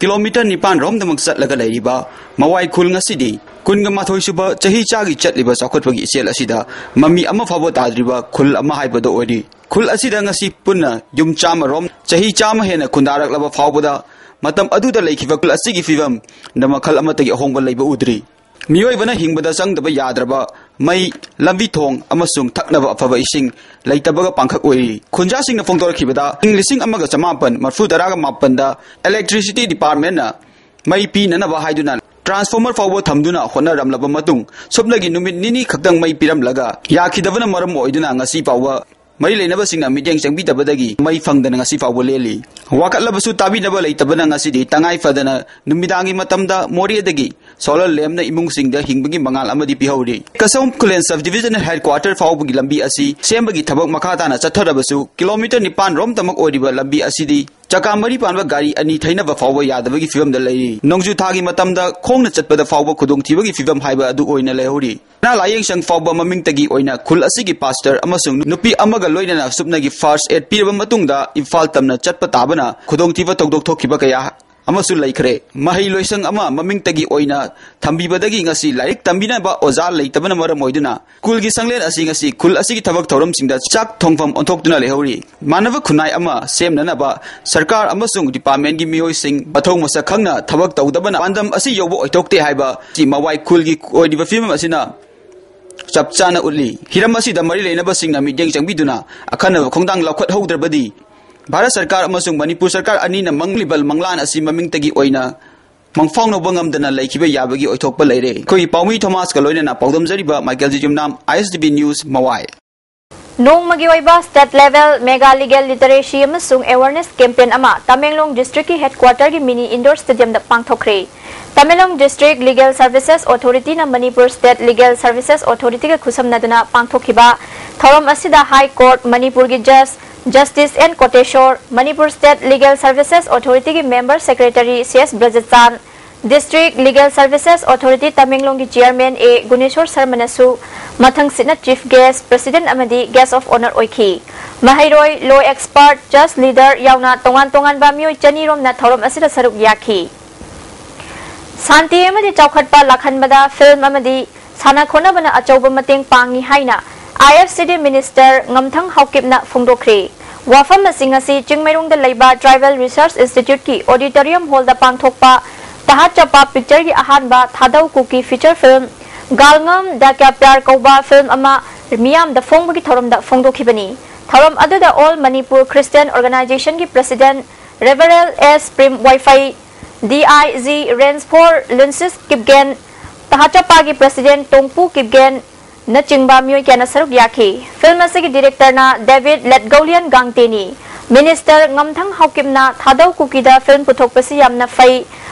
kilometre ꯅꯤꯄꯥꯟ ꯔꯣꯝꯗꯃꯛ ꯆꯠꯂꯒ ꯂꯩꯔꯤꯕ ꯃꯋꯥꯏ ꯈꯨꯜ ꯉꯁꯤꯗꯤ ꯀꯨꯟꯒ ꯃꯥꯊꯣꯏ ꯁꯨꯕ ꯆꯍꯤ ꯆꯥꯒꯤ ꯆꯠꯂꯤꯕ ꯆꯥꯎꯈꯠꯄꯒꯤ ꯏꯆꯦꯜ ꯑꯁꯤꯗ ꯃꯃꯤ ꯑꯃ ꯐꯥꯎꯕ ꯇꯥꯗ꯭ꯔꯤꯕ ꯈꯨꯜ ꯑꯃ ꯍꯥꯏꯕꯗꯨ ꯑꯣꯏꯔꯤ꯫ ꯈꯨꯜ ꯑꯁꯤꯗ ꯉꯁꯤ ꯄꯨꯟꯅ ꯌꯨꯝ ꯆꯥꯝꯃ ꯔꯣꯝ ꯆꯍꯤ ꯆꯥꯝꯃ ꯍꯦꯟꯅ ꯈꯨꯟꯗꯥꯔꯛꯂꯕ ꯐꯥꯎꯕꯗ ꯃꯇꯝ ꯑꯗꯨꯗ ꯂꯩꯈꯤꯕ ꯈꯨꯜ ꯑꯁꯤꯒꯤ ꯐꯤꯕꯝꯗ ꯃꯈꯜ ꯑꯃꯠꯇꯒꯤ ꯑꯍꯣꯡꯕ ꯂꯩꯕ ꯎꯗ꯭ꯔꯤ꯫ ꯃꯤꯑꯣꯏꯕꯅ ꯍꯤꯡꯕꯗ ꯆꯪꯗꯕ ꯌꯥꯗ꯭ꯔꯕ ꯃꯩ, ꯂꯝꯕꯤ ꯊꯣꯡ ꯑꯃꯁꯨꯡ ꯊꯛꯅꯕ ꯑꯐꯕ ꯏꯁꯤꯡ ꯂꯩꯇꯕꯒ ꯄꯥꯡꯈꯛ ꯑꯣꯏꯔꯤ꯫ ꯈꯨꯟꯖꯥꯁꯤꯡꯅ ꯐꯣꯡꯗꯣꯔꯛꯈꯤꯕꯗ ꯏꯪ ꯂꯤꯁꯤꯡ ꯑꯃꯒ ꯆꯃꯥꯄꯟ ꯃꯔꯐꯨ ꯇꯔꯥꯒ ꯃꯥꯄꯟꯗ Electricity Departmentꯅ ꯃꯩ ꯄꯤꯅꯅꯕ ꯍꯥꯏꯗꯨꯅ ꯇ꯭ꯔꯥꯟꯁꯐꯣꯔꯃꯔ ꯐꯥꯎꯕ ꯊꯝꯗꯨꯅ ꯍꯣꯠꯅꯔꯝꯂꯕ ꯃꯇꯨꯡ, ꯁꯨꯞꯅꯒꯤ ꯅꯨꯃꯤꯠ ꯅꯤꯅꯤ ꯈꯛꯇꯪ ꯃꯩ ꯄꯤꯔꯝꯂꯒ ꯌꯥꯈꯤꯗꯕꯅ ꯃꯔꯝ ꯑꯣꯏꯗꯨꯅ ꯉꯁꯤ ꯐꯥꯎꯕ ꯃꯔꯤ ꯂꯩꯅꯕꯁꯤꯡꯅ ꯃꯤꯠꯌꯦꯡ ꯆꯪꯕꯤꯗꯕꯗꯒꯤ ꯃꯩ ꯐꯪꯗꯅ ꯉꯁꯤ ꯐꯥꯎꯕ ꯂꯦꯜꯂꯤ꯫ ꯋꯥꯀꯠꯂꯕꯁꯨ ꯇꯥꯕꯤꯅꯕ ꯂꯩꯇꯕꯅ ꯉꯁꯤꯗꯤ ꯇꯉꯥꯏ ꯐꯗꯅ ꯅꯨꯃꯤꯗꯥꯡꯒꯤ ꯃꯇꯝꯗ ꯃꯣꯔꯦꯗꯒꯤ ꯁꯣꯂꯔ ꯂꯦꯝꯅ ꯏꯃꯨꯡꯁꯤꯡꯗ ꯍꯤꯡꯕꯒꯤ ꯃꯉꯥꯜ ꯑꯃꯗꯤ ꯄꯤꯍꯧꯔꯤ꯫ ꯀꯁꯣꯝ ꯈꯨꯂꯦꯟ ꯁꯕ ꯗꯤꯕꯤꯖꯅꯦꯜ ꯍꯦꯗ ꯀ꯭ꯋꯥꯇꯔ ꯐꯥꯎꯕꯒꯤ ꯂꯝꯕꯤ ꯑꯁꯤ ꯁꯦꯝꯕꯒꯤ ꯊꯕꯛ ꯃꯈꯥ ꯇꯥꯅ ꯆꯠꯊꯔꯕꯁꯨ, ꯀꯤꯂꯣꯃꯤꯇꯔ ꯅꯤꯄꯥꯟ ꯔꯣꯝꯇꯃꯛ ꯑꯣꯏꯔꯤꯕ ꯂꯝꯕꯤ ꯑꯁꯤꯗꯤ ꯆꯀꯥ ꯃꯔꯤ ꯄꯥꯟꯕ ꯒꯥꯔꯤ ꯑꯅꯤ ꯊꯩꯅꯕ ꯐꯥꯎꯕ ꯌꯥꯗꯕꯒꯤ ꯐꯤꯕꯝꯗ ꯂꯩꯔꯤ꯫ ꯅꯣꯡꯖꯨ ꯊꯥꯒꯤ ꯃꯇꯝꯗ ꯈꯣꯡꯅ ꯆꯠꯄꯗ ꯐꯥꯎꯕ ꯈꯨꯗꯣꯡꯊꯤꯕꯒꯤ ꯐꯤꯕꯝ ꯍꯥꯏꯕ ꯑꯗꯨ ꯑꯣꯏꯅ ꯂꯩꯍꯧꯔꯤ꯫ ꯅꯥ ꯂꯥꯌꯦꯡꯁꯪ ꯐꯥꯎꯕ ꯃꯃꯤꯡꯇꯒꯤ ꯑꯣꯏꯅ ꯈꯨꯜ ꯑꯁꯤꯒꯤ ꯄꯥꯁꯇꯔ ꯑꯃꯁꯨꯡ ꯅꯨꯄꯤ ꯑꯃꯒ ꯂꯣꯏꯅꯅ ꯁꯨꯞꯅꯒꯤ ꯐꯥꯔꯁ ꯑꯦꯗ ꯄꯤꯔꯕ ꯃꯇꯨꯡꯗ ꯏꯝꯐꯥꯜ ꯇꯝꯅ ꯆꯠꯄ ꯇꯥꯕꯅ ꯈꯨꯗꯣꯡꯊꯤꯕ ꯊꯧꯗꯣꯛ ꯊꯣꯛꯈꯤꯕ ꯀꯌꯥ ꯑꯃꯁꯨ ꯂꯩꯈ꯭ꯔꯦ꯫ ꯃꯍꯩ ꯂꯣꯏꯁꯪ ꯑꯃ ꯃꯃꯤꯡꯇꯒꯤ ꯑꯣꯏꯅ ꯊꯝꯕꯤꯕꯗꯒꯤ ꯉꯁꯤ ꯂꯥꯏꯔꯤꯛ ꯇꯝꯕꯤꯅꯕ ꯑꯣꯖꯥ ꯂꯩꯇꯕꯅ ꯃꯔꯝ ꯑꯣꯏꯗꯨꯅ ꯁ꯭ꯀꯨꯜꯒꯤ ꯁꯪꯂꯦꯟ ꯑꯁꯤ ꯉꯁꯤ ꯈꯨꯜ ꯑꯁꯤꯒꯤ ꯊꯕꯛ ꯊꯧꯔꯝꯁꯤꯡꯗ ꯆꯥꯛ ꯊꯣꯡꯐꯝ ꯑꯣꯟꯊꯣꯛꯇꯨꯅ ꯂꯩꯍꯧꯔꯤ꯫ ꯃꯥꯟꯅꯕ ꯈꯨꯟꯅꯥꯏ ꯑꯃ ꯁꯦꯝꯅꯅꯕ ꯁꯔꯀꯥꯔ ꯑꯃꯁꯨꯡ ꯗꯤꯄꯥꯔꯠꯃꯦꯟꯒꯤ ꯃꯤꯑꯣꯏꯁꯤꯡ ꯃꯊꯧ ꯃꯁꯛ ꯈꯪꯅ ꯊꯕꯛ ꯇꯧꯗꯕꯅ ꯄꯥꯟꯗꯝ ꯑꯁꯤ ꯌꯧꯕ ꯑꯣꯏꯊꯣꯛꯇꯦ ꯍꯥꯏꯕ ꯁꯤ ꯃꯋꯥꯏ ꯈꯨꯜꯒꯤ ꯑꯣꯏꯔꯤꯕ ꯐꯤꯕꯝ ꯑꯁꯤꯅ ꯆꯞ ꯆꯥꯅ ꯎꯠꯂꯤ꯫ ꯍꯤꯔꯝ ꯑꯁꯤꯗ ꯃꯔꯤ ꯂꯩꯅꯕꯁꯤꯡꯅ ꯃꯤꯠꯌꯦꯡ ꯆꯪꯕꯤꯗꯨꯅ ꯑꯈꯟꯅꯕ ꯈꯣꯡꯊꯥꯡ ꯂꯧꯈꯠꯍꯧꯗ꯭ꯔꯕꯗꯤ ꯚꯥꯔꯠ ꯁꯔꯀꯥꯔ ꯑꯃꯁꯨꯡ ꯃꯅꯤꯄꯨꯔ ꯁꯔꯀꯥꯔ ꯑꯅꯤꯅ ꯃꯪꯂꯤꯕ ꯃꯪꯂꯥꯟ ꯑꯁꯤ ꯃꯃꯤꯡꯇꯒꯤ ꯑꯣꯏꯅ ꯃꯪꯐꯥꯎꯅꯕ ꯉꯝꯗꯅ ꯂꯩꯈꯤꯕ ꯌꯥꯕꯒꯤ ꯑꯣꯏꯊꯣꯛꯄ ꯂꯩꯔꯦ꯫ ꯑꯩꯈꯣꯏꯒꯤ ꯄꯥꯎꯃꯤ ꯊꯣꯃꯥꯁꯀ ꯂꯣꯏꯅꯅ ꯄꯥꯎꯗꯝꯖꯔꯤꯕ ꯃꯥꯏꯀꯦꯜ ꯖꯤ ꯌꯨꯝꯅꯥꯝ, ꯑꯥꯏ ꯑꯦꯁ ꯗꯤ ꯕꯤ ꯅ꯭ꯌꯨꯁ, ꯃꯋꯥꯏ꯫ ꯅꯣꯡꯃꯒꯤ ꯑꯣꯏꯕ state level mega legal literacy ꯑꯃꯁꯨꯡ awareness campaign ꯑꯃ ꯇꯃꯦꯡꯂꯣꯡ district ꯀꯤ headquarter ꯒꯤ mini indoor stadium ꯗ ꯄꯥꯡꯊꯣꯛꯈ꯭ꯔꯦ꯫ Tamenglong District Legal Services Authority ꯅ Manipur State Legal Services Authority ꯒ ꯈꯨꯠꯁꯝꯅꯗꯨꯅ ꯄꯥꯡꯊꯣꯛꯈꯤꯕ ꯊꯧꯔꯝ ꯑꯁꯤꯗ High Court ꯃꯅꯤꯄꯨꯔꯒꯤ Judge Justice N ꯀꯣꯇꯦꯁꯣꯔ, Manipur State Legal Services Authority ꯒꯤ Member Secretary C S ꯕ꯭ꯔꯖꯆꯥꯟ, District Legal Services Authority ꯇꯃꯦꯡꯂꯣꯡꯒꯤ Chairman ꯑꯦ ꯒꯨꯅꯦꯁꯣꯔ ꯁꯔꯃꯅꯁꯨ ꯃꯊꯪꯁꯤꯠꯅ Chief Guest, President ꯑꯃꯗꯤ Guest of Honour ꯑꯣꯏꯈꯤ꯫ ꯃꯍꯩꯔꯣꯏ, law expert, church leader ꯌꯥꯎꯅ ꯇꯣꯉꯥꯟ ꯇꯣꯉꯥꯟꯕ ꯃꯤꯑꯣꯏ ꯆꯅꯤ ꯔꯣꯝꯅ ꯊꯧꯔꯝ ꯑꯁꯤꯗ ꯁꯔꯨꯛ ꯌꯥꯈꯤ꯫ ꯁꯥꯟꯇꯤ ꯑꯃꯗꯤ ꯆꯥꯎꯈꯠꯄ ꯂꯥꯛꯍꯟꯕꯗ film ꯑꯃꯗꯤ ꯁꯥꯟꯅ ꯈꯣꯠꯅꯕꯅ ꯑꯆꯧꯕ ꯃꯇꯦꯡ ꯄꯥꯡꯏ ꯍꯥꯏꯅ I F C D Minister ꯉꯝꯊꯪ ꯍꯥꯎꯀꯤꯞꯅ ꯐꯣꯡꯗꯣꯛꯈ꯭ꯔꯦ꯫ ꯋꯥꯐꯝ ꯑꯁꯤꯡ ꯑꯁꯤ ꯆꯤꯡꯃꯩꯔꯣꯡꯗ ꯂꯩꯕ Tribal Research Institute ꯀꯤ Auditorium Hall ꯗ ꯄꯥꯡꯊꯣꯛꯄ ꯇꯍꯥꯠ ꯆꯄꯥ picture ꯒꯤ ꯑꯍꯥꯟꯕ ꯊꯥꯗꯧ ꯀꯨꯀꯤ feature film ꯒꯥꯜꯉꯝ ꯗ ꯀ꯭ꯌꯥ ꯄ꯭ꯌꯥꯔ ꯀꯧꯕ film ꯑꯃ ꯃꯤꯌꯥꯝꯗ ꯐꯣꯡꯕꯒꯤ ꯊꯧꯔꯝꯗ ꯐꯣꯡꯗꯣꯛꯈꯤꯕꯅꯤ꯫ ꯊꯧꯔꯝ ꯑꯗꯨꯗ All Manipur Christian Organization ꯒꯤ President Reverend S Prem ꯋꯥꯏꯐꯩ, D I G Range four Lunsis Kipgen, ꯇꯍꯥꯆꯞꯄꯥꯒꯤ President ꯇꯣꯡꯄꯨ Kipgen ꯅꯆꯤꯡꯕ ꯃꯤꯑꯣꯏ ꯀꯌꯥꯅ ꯁꯔꯨꯛ ꯌꯥꯈꯤ꯫ Film ꯑꯁꯤꯒꯤ directorꯅ David Latgolian Gangteni꯫ Minister ꯉꯝꯊꯪ ꯍꯥꯎꯀꯤꯞꯅ ꯊꯥꯗꯧ ꯀꯨꯀꯤꯗ film ꯄꯨꯊꯣꯛꯄꯁꯤ ꯌꯥꯝꯅ ꯐꯩ,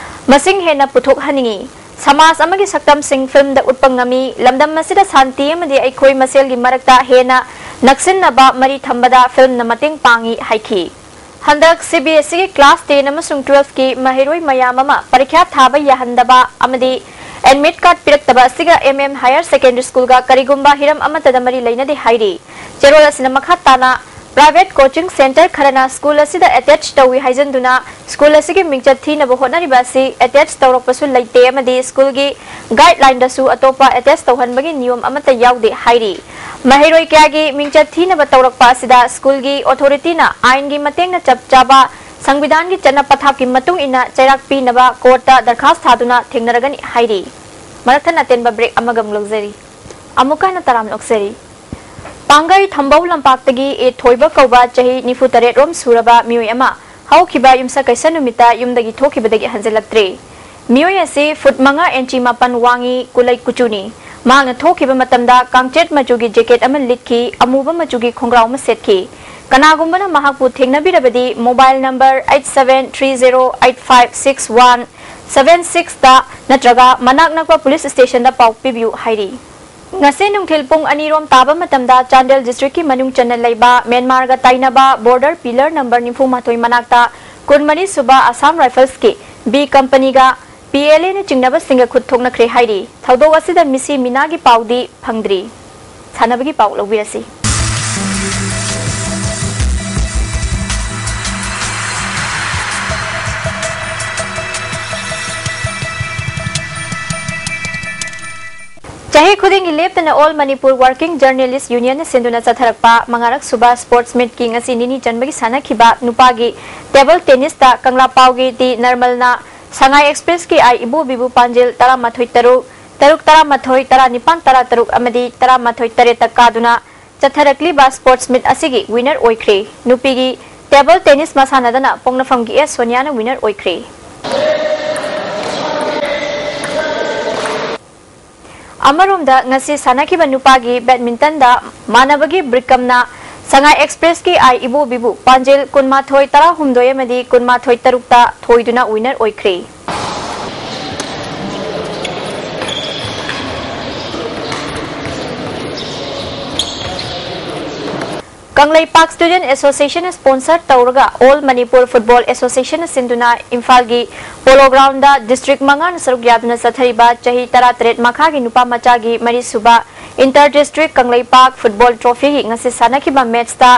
ꯃꯁꯤꯡ ꯍꯦꯟꯅ ꯄꯨꯊꯣꯛꯍꯟꯅꯤꯡꯏ꯫ ꯁꯃꯥꯖ ꯑꯃꯒꯤ ꯁꯛꯇꯝꯁꯤꯡ filmꯗ ꯎꯠꯄ ꯉꯝꯃꯤ꯫ ꯂꯝꯗꯝ ꯑꯁꯤꯗ ꯁꯥꯟꯇꯤ ꯑꯃꯗꯤ ꯑꯩꯈꯣꯏ ꯃꯁꯦꯜꯒꯤ ꯃꯔꯛꯇ ꯍꯦꯟꯅ ꯅꯛꯁꯤꯟꯅꯕ ꯃꯔꯤ ꯊꯝꯕꯗ filmꯅ ꯃꯇꯦꯡ ꯄꯥꯡꯏ ꯍꯥꯏꯈꯤ꯫ ꯍꯟꯗꯛ C B S Eꯒꯤ class ten ꯑꯃꯁꯨꯡ twelveꯀꯤ ꯃꯍꯩꯔꯣꯏ ꯃꯌꯥꯝ ꯑꯃ ꯄꯔꯤꯈ꯭ꯌꯥ ꯊꯥꯕ ꯌꯥꯍꯟꯗꯕ ꯑꯃꯗꯤ admit card ꯄꯤꯔꯛꯇꯕ ꯑꯁꯤꯒ M M Higher Secondary Schoolꯒ ꯀꯔꯤꯒꯨꯝꯕ ꯍꯤꯔꯝ ꯑꯃꯠꯇꯗ ꯃꯔꯤ ꯂꯩꯅꯗꯦ ꯍꯥꯏꯔꯤ꯫ ꯆꯦꯔꯣꯜ ꯑꯁꯤꯅ ꯃꯈꯥ ꯇꯥꯅ private coaching centre ꯈꯔꯅ school ꯑꯁꯤꯗ attach ꯇꯧꯏ ꯍꯥꯏꯖꯟꯗꯨꯅ school ꯑꯁꯤꯒꯤ ꯃꯤꯡꯆꯠ ꯊꯤꯅꯕ ꯍꯣꯠꯅꯔꯤꯕ ꯑꯁꯤ attach ꯇꯧꯔꯛꯄꯁꯨ ꯂꯩꯇꯦ ꯑꯃꯗꯤ schoolꯒꯤ guidelineꯗꯁꯨ ꯑꯇꯣꯞꯄ attach ꯇꯧꯍꯟꯕꯒꯤ ꯅꯤꯌꯣꯝ ꯑꯃꯠꯇ ꯌꯥꯎꯗꯦ ꯍꯥꯏꯔꯤ꯫ ꯃꯍꯩꯔꯣꯏ ꯀꯌꯥꯒꯤ ꯃꯤꯡꯆꯠ ꯊꯤꯅꯕ ꯇꯧꯔꯛꯄ ꯑꯁꯤꯗ schoolꯒꯤ authorityꯅ ꯑꯥꯏꯟꯒꯤ ꯃꯇꯦꯡꯅ ꯆꯞ ꯆꯥꯕ ꯁꯪꯕꯤꯙꯥꯟꯒꯤ ꯆꯠꯅ ꯄꯊꯥꯞꯀꯤ ꯃꯇꯨꯡ ꯏꯟꯅ ꯆꯩꯔꯥꯛ ꯄꯤꯅꯕ courtꯇ ꯗꯔꯈꯥꯁ ꯊꯥꯗꯨꯅ ꯊꯦꯡꯅꯔꯒꯅꯤ ꯍꯥꯏꯔꯤ꯫ ꯃꯔꯛ ꯊꯠꯅ ꯑꯇꯦꯟꯕ break ꯑꯃꯒ ꯑꯃꯨꯛ ꯂꯧꯖꯔꯤ꯫ ꯑꯃꯨꯛꯀ ꯍꯟꯅ ꯇꯔꯥꯝꯅ ꯑꯣꯛꯆꯔꯤ꯫ ꯄꯥꯡꯒꯩ ꯊꯝꯕꯧ ꯂꯝꯄꯥꯛꯇꯒꯤ ꯑꯦ ꯊꯣꯏꯕ ꯀꯧꯕ ꯆꯍꯤ ꯅꯤꯐꯨ ꯇꯔꯦꯠ ꯔꯣꯝ ꯁꯨꯔꯕ ꯃꯤꯑꯣꯏ ꯑꯃ ꯍꯧꯈꯤꯕ ꯌꯨꯝꯁꯀꯩꯁ ꯅꯨꯃꯤꯠꯇ ꯌꯨꯝꯗꯒꯤ ꯊꯣꯛꯈꯤꯕꯗꯒꯤ ꯍꯟꯖꯤꯜꯂꯛꯇ꯭ꯔꯦ꯫ ꯃꯤꯑꯣꯏ ꯑꯁꯤ foot ꯃꯉꯥ inch ꯃꯥꯄꯟ ꯋꯥꯡꯏ, ꯀꯨꯂꯩ ꯀꯨꯆꯨꯅꯤ꯫ ꯃꯍꯥꯛꯅ ꯊꯣꯛꯈꯤꯕ ꯃꯇꯝꯗ ꯀꯥꯡꯆꯦꯠ ꯃꯆꯨꯒꯤ jacket ꯑꯃ ꯂꯤꯠꯈꯤ, ꯑꯃꯨꯕ ꯃꯆꯨꯒꯤ ꯈꯣꯡꯒ꯭ꯔꯥꯎ ꯑꯃ ꯁꯦꯠꯈꯤ꯫ ꯀꯅꯥꯒꯨꯝꯕꯅ ꯃꯍꯥꯛꯄꯨ ꯊꯦꯡꯅꯕꯤꯔꯕꯗꯤ mobile number eight seven three zero eight five six one seven sixꯇ ꯅꯠꯇ꯭ꯔꯒ ꯃꯅꯥꯛ ꯅꯛꯄ police stationꯗ ꯄꯥꯎ ꯄꯤꯕꯤꯌꯨ ꯍꯥꯏꯔꯤ꯫ ꯉꯁꯤ ꯅꯨꯡꯊꯤꯜ ꯄꯨꯡ ꯑꯅꯤ ꯔꯣꯝ ꯇꯥꯕ ꯃꯇꯝꯗ ꯆꯥꯟꯗꯦꯜ districtꯀꯤ ꯃꯅꯨꯡ ꯆꯟꯅ ꯂꯩꯕ ꯃ꯭ꯌꯥꯟꯃꯥꯔꯒ ꯇꯥꯏꯅꯕ border pillar number ꯅꯤꯐꯨ ꯃꯥꯊꯣꯏ ꯃꯅꯥꯛꯇ ꯀꯨꯟꯃꯔꯤ ꯁꯨꯕ Assam Riflesꯀꯤ B companyꯒ P L Aꯅ ꯆꯤꯡꯅꯕꯁꯤꯡꯒ ꯈꯨꯠ ꯊꯣꯛꯅꯈ꯭ꯔꯦ ꯍꯥꯏꯔꯤ꯫ ꯊꯧꯗꯣꯛ ꯑꯁꯤꯗ ꯃꯤꯁꯤ ꯃꯤꯅꯥꯒꯤ ꯄꯥꯎꯗꯤ ꯐꯪꯗ꯭ꯔꯤ꯫ ꯁꯥꯟꯅꯕꯒꯤ ꯄꯥꯎ ꯂꯧꯕꯤꯔꯁꯤ꯫ ꯆꯍꯤ ꯈꯨꯗꯤꯡꯒꯤ ꯂꯦꯞꯇꯅ All Manipur Working Journalist Unionꯅ ꯁꯤꯟꯗꯨꯅ ꯆꯠꯊꯔꯛꯄ ꯃꯉꯥꯔꯛ ꯁꯨꯕ sports meetꯀꯤ ꯉꯁꯤ ꯅꯤꯅꯤ ꯆꯟꯕꯒꯤ ꯁꯥꯟꯅꯈꯤꯕ ꯅꯨꯄꯥꯒꯤ table tennisꯇ ꯀꯪꯂꯥꯄꯥꯎꯒꯤ ꯇꯤ ꯅꯔꯃꯜꯅ ꯁꯉꯥꯏ Expressꯀꯤ ꯑꯥꯏ ꯏꯕꯣꯕꯤꯕꯨ ꯄꯥꯟꯖꯤꯜ ꯇꯔꯥꯃꯥꯊꯣꯏ ꯇꯔꯨꯛ, ꯇꯔꯨꯛ ꯇꯔꯥꯃꯥꯊꯣꯏ, ꯇꯔꯥꯅꯤꯄꯥꯟ ꯇꯔꯥꯇꯔꯨꯛ ꯑꯃꯗꯤ ꯇꯔꯥꯃꯥꯊꯣꯏ ꯇꯔꯦꯠꯇ ꯀꯥꯗꯨꯅ ꯆꯠꯊꯔꯛꯂꯤꯕ sports meet ꯑꯁꯤꯒꯤ winner ꯑꯣꯏꯈ꯭ꯔꯦ꯫ ꯅꯨꯄꯤꯒꯤ table tennis ꯃꯁꯥꯟꯅꯗꯅ ꯄꯣꯛꯅꯐꯝꯒꯤ ꯑꯦꯁ ꯁꯣꯅꯤꯌꯥꯅ winner ꯑꯣꯏꯈ꯭ꯔꯦ꯫ ꯑꯃꯔꯣꯝꯗ, ꯉꯁꯤ ꯁꯥꯟꯅꯈꯤꯕ ꯅꯨꯄꯥꯒꯤ badmintonꯗ ꯃꯥꯟꯅꯕꯒꯤ ꯕ꯭ꯔꯤꯛꯀꯝꯅ ꯁꯉꯥꯏ ꯑꯦꯛꯁꯄ꯭ꯔꯦꯁꯀꯤ ꯑꯥꯏ ꯏꯕꯣꯕꯤꯕꯨ ꯄꯥꯟꯖꯤꯜ ꯀꯨꯟꯃꯥꯊꯣꯏ ꯇꯔꯥꯍꯨꯝꯗꯣꯏ ꯑꯃꯗꯤ ꯀꯨꯟꯃꯥꯊꯣꯏ ꯇꯔꯨꯛꯇ ꯊꯣꯏꯗꯨꯅ winner ꯑꯣꯏꯈ꯭ꯔꯦ꯫ ꯀꯪꯂꯩꯄꯥꯛ Student Association sponsor ꯇꯧꯔꯒ All Manipur Football Association ꯁꯤꯟꯗꯨꯅ ꯏꯝꯐꯥꯜꯒꯤ Polo Groundꯗ district ꯃꯉꯥꯅ ꯁꯔꯨꯛ ꯌꯥꯗꯨꯅ ꯆꯠꯊꯔꯤꯕ ꯆꯍꯤ ꯇꯔꯥꯇꯔꯦꯠ ꯃꯈꯥꯒꯤ ꯅꯨꯄꯥ ꯃꯆꯥꯒꯤ ꯃꯔꯤꯁꯨꯕ Inter District ꯀꯪꯂꯩꯄꯥꯛ Football Trophyꯒꯤ ꯉꯁꯤ ꯁꯥꯟꯅꯈꯤꯕ matchꯇ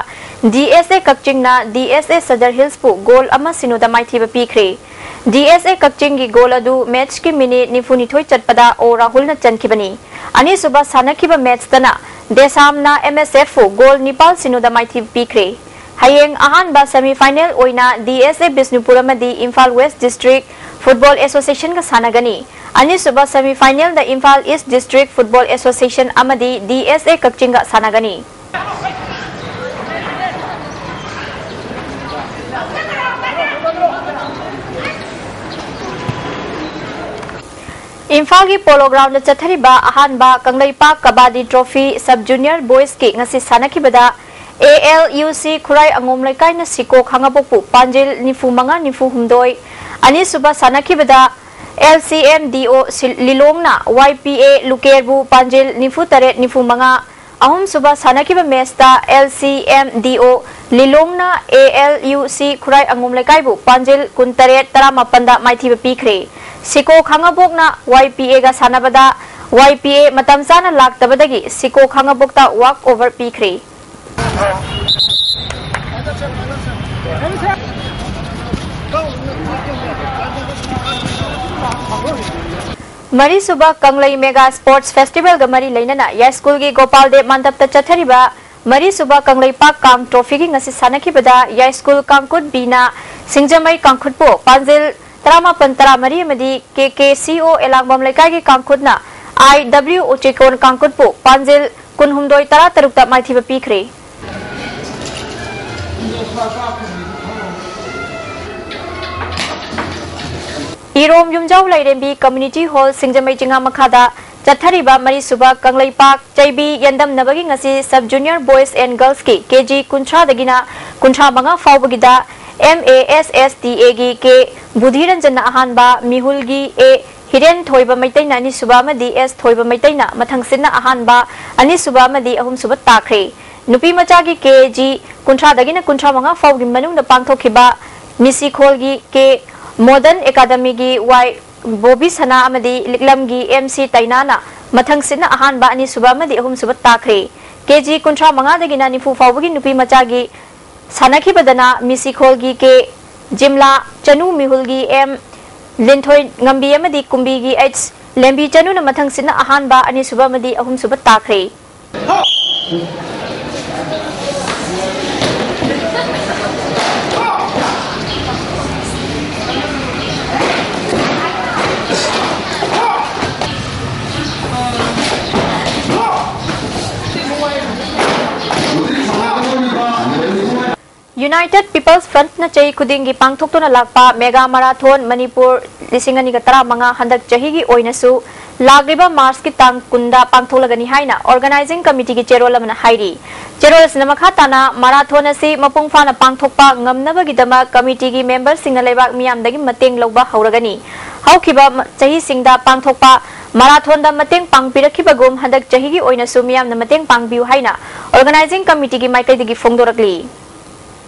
D S A ꯀꯛꯆꯤꯡꯅ D S A Sadar Hillsꯄꯨ goal ꯑꯃ ꯁꯤꯅꯣꯗ ꯃꯥꯏꯊꯤꯕ ꯄꯤꯈ꯭ꯔꯦ꯫ D S A ꯀꯛꯆꯤꯡꯒꯤ goal ꯑꯗꯨ matchꯀꯤ minute ꯅꯤꯐꯨꯅꯤꯊꯣꯏ ꯆꯠꯄꯗ O ꯔꯥꯍꯨꯜꯅ ꯆꯟꯈꯤꯕꯅꯤ꯫ ꯑꯅꯤꯁꯨꯕ ꯁꯥꯟꯅꯈꯤꯕ matchꯇꯅ ꯗꯦꯁꯥꯝꯅ M S Fꯄꯨ goal ꯅꯤꯄꯥꯜ ꯁꯤꯅꯣꯗ ꯃꯥꯏꯊꯤꯕ ꯄꯤꯈ꯭ꯔꯦ꯫ ꯍꯌꯦꯡ ꯑꯍꯥꯟꯕ semi final ꯑꯣꯏꯅ D S A ꯕꯤꯁꯅꯨꯄꯨꯔ ꯑꯃꯗꯤ ꯏꯝꯐꯥꯜ West District Football Associationꯒ ꯁꯥꯟꯅꯒꯅꯤ꯫ ꯑꯅꯤꯁꯨꯕ semi finalꯗ Imphal East District Football Association ꯑꯃꯗꯤ D S A ꯀꯛꯆꯤꯡꯒ ꯁꯥꯟꯅꯒꯅꯤ꯫ ꯏꯝꯐꯥꯜꯒꯤ Polo Groundꯗ ꯆꯠꯊꯔꯤꯕ ꯑꯍꯥꯟꯕ Kangleipak Kabaddi Trophy Sub Junior Boysꯀꯤ ꯉꯁꯤ ꯁꯥꯟꯅꯈꯤꯕꯗ A L U C ꯈꯨꯔꯥꯏ ꯑꯉꯣꯝ ꯂꯩꯀꯥꯏꯅ ꯁꯤꯀꯣ ꯈꯥꯉꯕꯣꯛꯄꯨ ꯄꯥꯟꯖꯤꯜ ꯅꯤꯐꯨ ꯃꯉꯥ ꯅꯤꯐꯨ ꯍꯨꯝꯗꯣꯏ, ꯑꯅꯤꯁꯨꯕ ꯁꯥꯟꯅꯈꯤꯕꯗ L C M D O ꯁꯤꯜ-, ꯂꯤꯂꯣꯡꯅ Y P A ꯂꯨꯀꯦꯔꯕꯨ ꯄꯥꯟꯖꯤꯜ ꯅꯤꯐꯨ ꯇꯔꯦꯠ ꯅꯤꯐꯨ ꯃꯉꯥ, ꯑꯍꯨꯝꯁꯨꯕ ꯁꯥꯟꯅꯈꯤꯕ matchꯇ L C M D O ꯂꯤꯂꯣꯡꯅ A L U C ꯈꯨꯔꯥꯏ ꯑꯉꯣꯝ ꯂꯩꯀꯥꯏꯕꯨ ꯄꯥꯟꯖꯤꯜ ꯀꯨꯟ ꯇꯔꯦꯠ ꯇꯔꯥꯃꯥꯄꯟꯗ ꯃꯥꯏꯊꯤꯕ ꯄꯤꯈ꯭ꯔꯦ꯫ ꯁꯤꯀꯣ ꯈꯥꯉꯕꯣꯛꯅ Y P Aꯒ ꯁꯥꯟꯅꯕꯗ Y P A ꯃꯇꯝ ꯆꯥꯅ ꯂꯥꯛꯇꯕꯗꯒꯤ ꯁꯤꯀꯣ ꯈꯥꯉꯕꯣꯛꯇ walk over ꯄꯤꯈ꯭ꯔꯦ꯫ ꯃꯔꯤꯁꯨꯕ ꯀꯪꯂꯩ Mega Sports Festivalꯒ ꯃꯔꯤ ꯂꯩꯅꯅ ꯌꯥꯏꯁ꯭ꯀꯨꯜꯒꯤ ꯒꯣꯄꯥꯜ ꯗꯦꯕ ꯃꯟꯗꯞꯇ ꯆꯠꯊꯔꯤꯕ ꯃꯔꯤꯁꯨꯕ ꯀꯪꯂꯩꯄꯥꯛ ꯀꯥꯡ trophyꯒꯤ ꯉꯁꯤ ꯁꯥꯟꯅꯈꯤꯕꯗ ꯌꯥꯏꯁ꯭ꯀꯨꯜ ꯀꯥꯡꯈꯨꯠ Bꯅ ꯁꯤꯡꯖꯃꯩ ꯀꯥꯡꯈꯨꯠꯄꯨ ꯄꯥꯟꯖꯤꯜ ꯇꯔꯥꯃꯥꯄꯟ ꯇꯔꯥꯃꯔꯤ ꯑꯃꯗꯤ K K C O ꯑꯦꯂꯥꯡꯕꯝ ꯂꯩꯀꯥꯏꯒꯤ ꯀꯥꯡꯈꯨꯠꯅ I W ꯎꯆꯤꯀꯣꯟ ꯀꯥꯡꯈꯨꯠꯄꯨ ꯄꯥꯟꯖꯤꯜ ꯀꯨꯟꯍꯨꯝꯗꯣꯏ ꯇꯔꯥꯇꯔꯨꯛꯇ ꯃꯥꯏꯊꯤꯕ ꯄꯤꯈ꯭ꯔꯦ꯫ ꯏꯔꯣꯝ ꯌꯨꯝꯖꯥꯎ ꯂꯥꯏꯔꯦꯝꯕꯤ Community Hall ꯁꯤꯡꯖꯃꯩ ꯆꯤꯉꯥ ꯃꯈꯥꯗ ꯆꯠꯊꯔꯤꯕ ꯃꯔꯤꯁꯨꯕ ꯀꯪꯂꯩꯄꯥꯛ ꯆꯩꯕꯤ ꯌꯦꯟꯗꯝꯅꯕꯒꯤ ꯉꯁꯤ Sub Junior Boys and Girls ꯀꯤ ꯀꯦ ꯖꯤ ꯀꯨꯟꯊ꯭ꯔꯥꯗꯒꯤꯅ ꯀꯨꯟꯊ꯭ꯔꯥ ꯃꯉꯥ ꯐꯥꯎꯕꯒꯤꯗ M A S S T A ꯒꯤ ꯀꯦ ꯕꯨꯙꯤꯔꯟꯖꯟꯅ ꯑꯍꯥꯟꯕ, ꯃꯤꯍꯨꯜꯒꯤ ꯑꯦ ꯍꯤꯔꯦꯟ ꯊꯣꯏꯕ ꯃꯩꯇꯩꯅ ꯑꯅꯤꯁꯨꯕ ꯑꯃꯗꯤ ꯑꯦꯁ ꯊꯣꯏꯕ ꯃꯩꯇꯩꯅ ꯃꯊꯪ ꯁꯤꯠꯅ ꯑꯍꯥꯟꯕ, ꯑꯅꯤꯁꯨꯕ ꯑꯃꯗꯤ ꯑꯍꯨꯝꯁꯨꯕ ꯇꯥꯈ꯭ꯔꯦ꯫ ꯅꯨꯄꯤ ꯃꯆꯥꯒꯤ ꯀꯦ ꯖꯤ ꯀꯨꯟꯊ꯭ꯔꯥꯗꯒꯤꯅ ꯀꯨꯟꯊ꯭ꯔꯥ ꯃꯉꯥ ꯐꯥꯎꯒꯤ ꯃꯅꯨꯡꯗ ꯄꯥꯡꯊꯣꯛꯈꯤꯕ ꯃꯤꯁꯤꯈꯣꯜꯒꯤ ꯀꯦ ꯃꯣꯗꯔꯟ ꯑꯦꯀꯥꯗꯃꯤꯒꯤ ꯋꯥꯏ ꯕꯣꯕꯤ ꯁꯅꯥ ꯑꯃꯗꯤ ꯂꯤꯛꯂꯝꯒꯤ ꯑꯦꯝ ꯁꯤ ꯇꯩꯅꯥꯅ ꯃꯊꯪ ꯁꯤꯠꯅ ꯑꯍꯥꯟꯕ, ꯑꯅꯤꯁꯨꯕ ꯑꯃꯗꯤ ꯑꯍꯨꯝꯁꯨꯕ ꯇꯥꯈ꯭ꯔꯦ꯫ ꯀꯦ ꯖꯤ ꯀꯨꯟꯊ꯭ꯔꯥ ꯃꯉꯥꯗꯒꯤꯅ ꯅꯤꯐꯨ ꯐꯥꯎꯕꯒꯤ ꯅꯨꯄꯤ ꯃꯆꯥꯒꯤ ꯁꯥꯟꯅꯈꯤꯕꯗꯅ ꯃꯤꯁꯤꯈꯣꯜꯒꯤ ꯀꯦ ꯖꯤꯝꯂꯥ, ꯆꯅꯨ ꯃꯤꯍꯨꯜꯒꯤ ꯑꯦꯝ ꯂꯤꯟꯊꯣꯏ ꯉꯝꯕꯤ ꯑꯃꯗꯤ ꯀꯨꯝꯕꯤꯒꯤ ꯑꯩꯆ ꯂꯦꯝꯕꯤ ꯆꯅꯨꯅ ꯃꯊꯪ ꯁꯤꯠꯅ ꯑꯍꯥꯟꯕ, ꯑꯅꯤꯁꯨꯕ ꯑꯃꯗꯤ ꯑꯍꯨꯝꯁꯨꯕ ꯇꯥꯈ꯭ꯔꯦ꯫ United People's Frontꯅ ꯆꯍꯤ ꯈꯨꯗꯤꯡꯒꯤ ꯄꯥꯡꯊꯣꯛꯇꯨꯅ ꯂꯥꯛꯄ ꯃꯦꯒꯥ ꯃꯔꯥꯊꯣꯟ ꯃꯅꯤꯄꯨꯔ ꯂꯤꯁꯤꯡ ꯑꯅꯤꯒ ꯇꯔꯥꯃꯉꯥ ꯍꯟꯗꯛ ꯆꯍꯤꯒꯤ ꯑꯣꯏꯅꯁꯨ ꯂꯥꯛꯂꯤꯕ ꯃꯥꯔꯆꯀꯤ ꯇꯥꯡ ꯀꯨꯟꯗ ꯄꯥꯡꯊꯣꯛꯂꯒꯅꯤ ꯍꯥꯏꯅ ꯑꯣꯔꯒꯅꯥꯏꯖꯤꯡ ꯀꯃꯤꯇꯤꯒꯤ ꯆꯦꯔꯣꯜ ꯑꯃꯅ ꯍꯥꯏꯔꯤ꯫ ꯆꯦꯔꯣꯜ ꯑꯁꯤꯅ ꯃꯈꯥ ꯇꯥꯅ ꯃꯔꯥꯊꯣꯟ ꯑꯁꯤ ꯃꯄꯨꯡ ꯐꯥꯅ ꯄꯥꯡꯊꯣꯛꯄ ꯉꯝꯅꯕꯒꯤꯗꯃꯛ ꯀꯃꯤꯇꯤꯒꯤ ꯃꯦꯝꯕꯔꯁꯤꯡꯅ ꯂꯩꯕꯥꯛ ꯃꯤꯌꯥꯝꯗꯒꯤ ꯃꯇꯦꯡ ꯂꯧꯕ ꯍꯧꯔꯒꯅꯤ꯫ ꯍꯧꯈꯤꯕ ꯃ-, ꯆꯍꯤꯁꯤꯡꯗ ꯄꯥꯡꯊꯣꯛꯄ ꯃꯔꯥꯊꯣꯟꯗ ꯃꯇꯦꯡ ꯄꯥꯡꯕꯤꯔꯛꯈꯤꯕꯒꯨꯝ ꯍꯟꯗꯛ ꯆꯍꯤꯒꯤ ꯑꯣꯏꯅꯁꯨ ꯃꯤꯌꯥꯝꯅ ꯃꯇꯦꯡ ꯄꯥꯡꯕꯤꯌꯨ ꯍꯥꯏꯅ ꯑꯣꯔꯒꯅꯥꯏꯖꯤꯡ ꯀꯃꯤꯇꯤꯒꯤ ꯃꯥꯏꯀꯩꯗꯒꯤ ꯐꯣꯡꯗꯣꯔꯛꯂꯤ꯫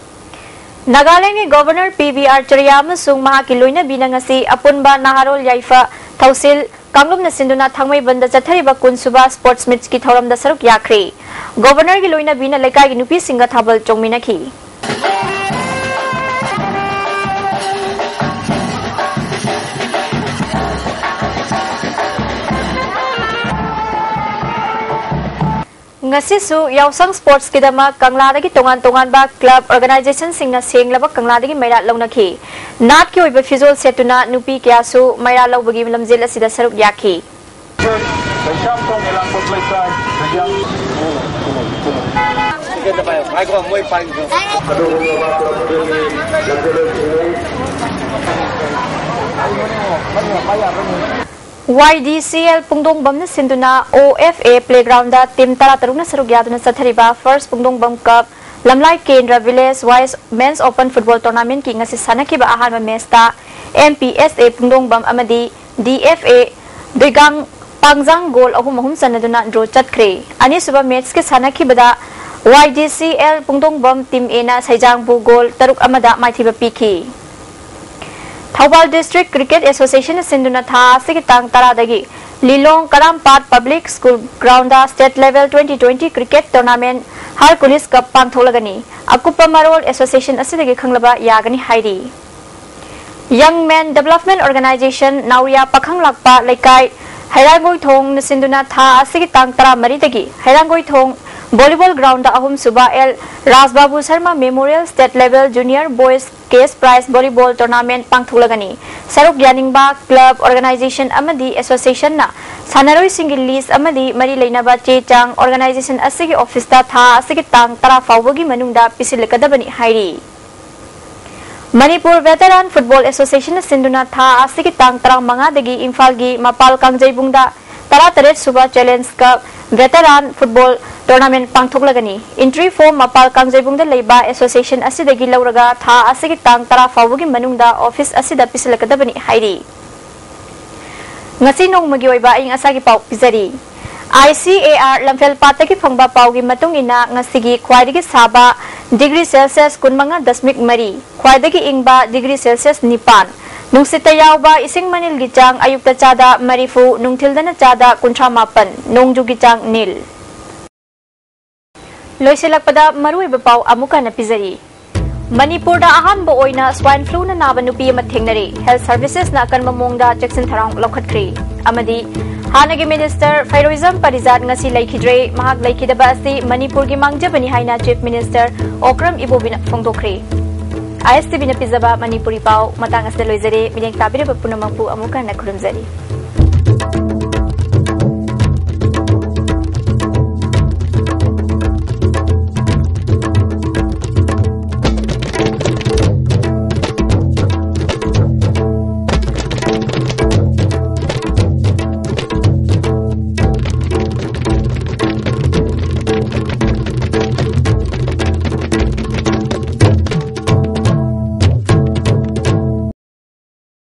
ꯅꯥꯒꯥꯂꯦꯟꯒꯤ ꯒꯣꯚꯔꯅꯔ ꯄꯤ ꯕꯤ ꯑꯥꯔ ꯆꯔꯤꯌꯥ ꯑꯃꯁꯨꯡ ꯃꯍꯥꯛꯀꯤ ꯂꯣꯏꯅꯕꯤꯅ ꯉꯁꯤ ꯑꯄꯨꯟꯕ ꯅꯍꯥꯔꯣꯜ ꯌꯥꯏꯐ ꯊꯧꯁꯤꯜ ꯀꯥꯡꯂꯨꯞꯅ ꯁꯤꯟꯗꯨꯅ ꯊꯥꯡꯃꯩꯕꯟꯗ ꯆꯠꯊꯔꯤꯕ ꯀꯨꯟꯁꯨꯕ ꯁ꯭ꯄꯣꯔꯠꯁ ꯃꯤꯠꯁꯀꯤ ꯊꯧꯔꯝꯗ ꯁꯔꯨꯛ ꯌꯥꯈ꯭ꯔꯦ꯫ ꯒꯣꯚꯔꯅꯔꯒꯤ ꯂꯣꯏꯅꯕꯤꯅ ꯂꯩꯀꯥꯏꯒꯤ ꯅꯨꯄꯤꯁꯤꯡꯒ ꯊꯥꯕꯜ ꯆꯣꯡꯃꯤꯟꯅꯈꯤ꯫ ꯉꯁꯤꯁꯨ ꯌꯥꯎꯁꯪ ꯁ꯭ꯄꯣꯔꯠꯁꯀꯤꯗꯃꯛ ꯀꯪꯂꯥꯗꯒꯤ ꯇꯣꯉꯥꯟ ꯇꯣꯉꯥꯟꯕ ꯀ꯭ꯂꯕ ꯑꯣꯔꯒꯅꯥꯏꯖꯦꯁꯟꯁꯤꯡꯅ ꯁꯦꯡꯂꯕ ꯀꯪꯂꯥꯗꯒꯤ ꯃꯩꯔꯥ ꯂꯧꯅꯈꯤ꯫ ꯅꯥꯠꯀꯤ ꯑꯣꯏꯕ ꯐꯤꯖꯣꯜ ꯁꯦꯠꯇꯨꯅ ꯅꯨꯄꯤ ꯀꯌꯥꯁꯨ ꯃꯩꯔꯥ ꯂꯧꯕꯒꯤ ꯂꯝꯖꯦꯜ ꯑꯁꯤꯗ ꯁꯔꯨꯛ ꯌꯥꯈꯤ꯫ YDCL ꯄꯨꯡꯗꯣꯡꯕꯝꯅ ꯁꯤꯟꯗꯨꯅ OFA playgroundꯗ team ꯇꯔꯥꯇꯔꯨꯛꯅ ꯁꯔꯨꯛ ꯌꯥꯗꯨꯅ ꯆꯠꯊꯔꯤꯕ First ꯄꯨꯡꯗꯣꯡꯕꯝ Cup ꯂꯝꯂꯥꯏ ꯀꯦꯟꯗ꯭ꯔ Village Wise Men's Open Football Tournamentꯀꯤ ꯉꯁꯤ ꯁꯥꯟꯅꯈꯤꯕ ꯑꯍꯥꯟꯕ matchꯇ MPSA ꯄꯨꯡꯗꯣꯡꯕꯝ ꯑꯃꯗꯤ DFA ꯗꯣꯏꯒꯥꯡ ꯄꯥꯡꯖꯥꯡ goal ꯑꯍꯨꯝ ꯑꯍꯨꯝ ꯆꯟꯅꯗꯨꯅ draw ꯆꯠꯈ꯭ꯔꯦ꯫ ꯑꯅꯤꯁꯨꯕ matchꯀꯤ ꯁꯥꯟꯅꯈꯤꯕꯗ YDCL ꯄꯨꯡꯗꯣꯡꯕꯝ team Aꯅ ꯁꯩꯖꯥꯡꯕꯨ goal ꯇꯔꯨꯛ ꯑꯃꯗ ꯃꯥꯏꯊꯤꯕ ꯄꯤꯈꯤ꯫ ꯊꯧꯕꯥꯜ District Cricket Associationꯅ ꯁꯤꯟꯗꯨꯅ ꯊꯥ ꯑꯁꯤꯒꯤ ꯇꯥꯡ ꯇꯔꯥꯗꯒꯤ ꯂꯤꯂꯣꯡ ꯀꯔꯥꯝꯄꯥꯠ Public School groundꯗ state level twenty twenty cricket tournament Hercules Cup ꯄꯥꯡꯊꯣꯛꯂꯒꯅꯤ꯫ ꯑꯀꯨꯞꯄ ꯃꯔꯣꯜ association ꯑꯁꯤꯗꯒꯤ ꯈꯪꯂꯕ ꯌꯥꯒꯅꯤ ꯍꯥꯏꯔꯤ꯫ Young Men Development Organization ꯅꯥꯎꯔꯤꯌꯥ ꯄꯥꯈꯪ ꯂꯥꯛꯄ ꯂꯩꯀꯥꯏ ꯍꯩꯔꯥꯡꯒꯣꯏꯊꯣꯡꯅ ꯁꯤꯟꯗꯨꯅ ꯊꯥ ꯑꯁꯤꯒꯤ ꯇꯥꯡ ꯇꯔꯥꯃꯔꯤꯗꯒꯤ ꯍꯩꯔꯥꯡꯒꯣꯏꯊꯣꯡ volleyball groundꯗ ꯑꯍꯨꯝꯁꯨꯕ L Rajbabu Sharma Memorial State Level Junior Boys Cash Prize Volleyball Tournament ꯄꯥꯡꯊꯣꯛꯂꯒꯅꯤ꯫ ꯁꯔꯨꯛ ꯌꯥꯅꯤꯡꯕ club, organization ꯑꯃꯗꯤ associationꯅ ꯁꯥꯟꯅꯔꯣꯏꯁꯤꯡꯒꯤ list ꯑꯃꯗꯤ ꯃꯔꯤ ꯂꯩꯅꯕ ꯆꯦ ꯆꯥꯡ organization ꯑꯁꯤꯒꯤ officeꯇ ꯊꯥ ꯑꯁꯤꯒꯤ ꯇꯥꯡ ꯇꯔꯥ ꯐꯥꯎꯕꯒꯤ ꯃꯅꯨꯡꯗ ꯄꯤꯁꯤꯜꯂꯛꯀꯗꯕꯅꯤ ꯍꯥꯏꯔꯤ꯫ ꯃꯅꯤꯄꯨꯔ Veteran Football Associationꯅ ꯁꯤꯟꯗꯨꯅ ꯊꯥ ꯑꯁꯤꯒꯤ ꯇꯥꯡ ꯇꯔꯥꯃꯉꯥꯗꯒꯤ ꯏꯝꯐꯥꯜꯒꯤ ꯃꯄꯥꯜ ꯀꯥꯡꯖꯩꯕꯨꯡꯗ ꯇꯔꯥꯇꯔꯦꯠ ꯁꯨꯕ Challenge Cup Veteran Football Tournament ꯄꯥꯡꯊꯣꯛꯂꯒꯅꯤ꯫ Entry form ꯃꯄꯥꯜ ꯀꯥꯡꯖꯩꯕꯨꯡꯗ ꯂꯩꯕ association ꯑꯁꯤꯗꯒꯤ ꯂꯧꯔꯒ ꯊꯥ ꯑꯁꯤꯒꯤ ꯇꯥꯡ ꯇꯔꯥ ꯐꯥꯎꯕꯒꯤ ꯃꯅꯨꯡꯗ office ꯑꯁꯤꯗ ꯄꯤꯁꯤꯜꯂꯛꯀꯗꯕꯅꯤ ꯍꯥꯏꯔꯤ꯫ ꯉꯁꯤ ꯅꯣꯡꯃꯒꯤ ꯑꯣꯏꯕ ꯑꯏꯪ ꯑꯁꯥꯒꯤ ꯄꯥꯎ ꯄꯤꯖꯔꯤ꯫ ICAR ꯂꯝꯐꯦꯜ ꯄꯥꯠꯇꯒꯤ ꯐꯪꯕ ꯄꯥꯎꯒꯤ ꯃꯇꯨꯡ ꯏꯟꯅ ꯉꯁꯤꯒꯤ ꯈ꯭ꯋꯥꯏꯗꯒꯤ ꯁꯥꯕ degree Celsius ꯀꯨꯟꯃꯉꯥ ꯗꯁꯃꯤꯛ ꯃꯔꯤ, ꯈ꯭ꯋꯥꯏꯗꯒꯤ ꯏꯪꯕ degree Celsius ꯅꯤꯄꯥꯟ, ꯅꯨꯡꯁꯤꯠꯇ ꯌꯥꯎꯕ ꯏꯁꯤꯡ ꯃꯅꯤꯜꯒꯤ ꯆꯥꯡ ꯑꯌꯨꯛꯇ ꯆꯥꯗ ꯃꯔꯤꯐꯨ, ꯅꯨꯡꯊꯤꯜꯗꯅ ꯆꯥꯗ ꯀꯨꯟꯊ꯭ꯔꯥ ꯃꯥꯄꯟ, ꯅꯣꯡꯖꯨꯒꯤ ꯆꯥꯡ ꯅꯤꯜ꯫ ꯂꯣꯏꯁꯤꯜꯂꯛꯄꯗ ꯃꯔꯨꯑꯣꯏꯕ ꯄꯥꯎ ꯑꯃꯨꯛ ꯍꯟꯅ ꯄꯤꯖꯔꯤ꯫ ꯃꯅꯤꯄꯨꯔꯗ ꯑꯍꯥꯟꯕ ꯑꯣꯏꯅ swine fluꯅ ꯅꯥꯕ ꯅꯨꯄꯤ ꯑꯃ ꯊꯦꯡꯅꯔꯦ꯫ Health Servicesꯅ ꯑꯀꯟꯕ ꯃꯑꯣꯡꯗ ꯆꯦꯛꯁꯤꯟ ꯊꯧꯔꯥꯡ ꯂꯧꯈꯠꯈ꯭ꯔꯦ꯫ ꯑꯃꯗꯤ ꯍꯥꯟꯅꯒꯤ minister ꯐꯩꯔꯣꯏꯖꯝ ꯄꯔꯤꯖꯥꯠ ꯉꯁꯤ ꯂꯩꯈꯤꯗ꯭ꯔꯦ꯫ ꯃꯍꯥꯛ ꯂꯩꯈꯤꯗꯕ ꯑꯁꯤ ꯃꯅꯤꯄꯨꯔꯒꯤ ꯃꯥꯡꯖꯕꯅꯤ ꯍꯥꯏꯅ Chief Minister ꯑꯣꯀ꯭ꯔꯝ ꯏꯕꯣꯕꯤꯅ ꯐꯣꯡꯗꯣꯛꯈ꯭ꯔꯦ꯫ ISTVꯅ ꯄꯤꯖꯕ ꯃꯅꯤꯄꯨꯔꯤ ꯄꯥꯎ ꯃꯇꯥꯡ ꯑꯁꯤꯗ ꯂꯣꯏꯖꯔꯦ꯫ ꯃꯤꯠꯌꯦꯡ ꯇꯥꯕꯤꯔꯕ ꯄꯨꯝꯅꯃꯛꯄꯨ ꯑꯃꯨꯛ ꯍꯟꯅ ꯈꯨꯔꯨꯝꯖꯔꯤ꯫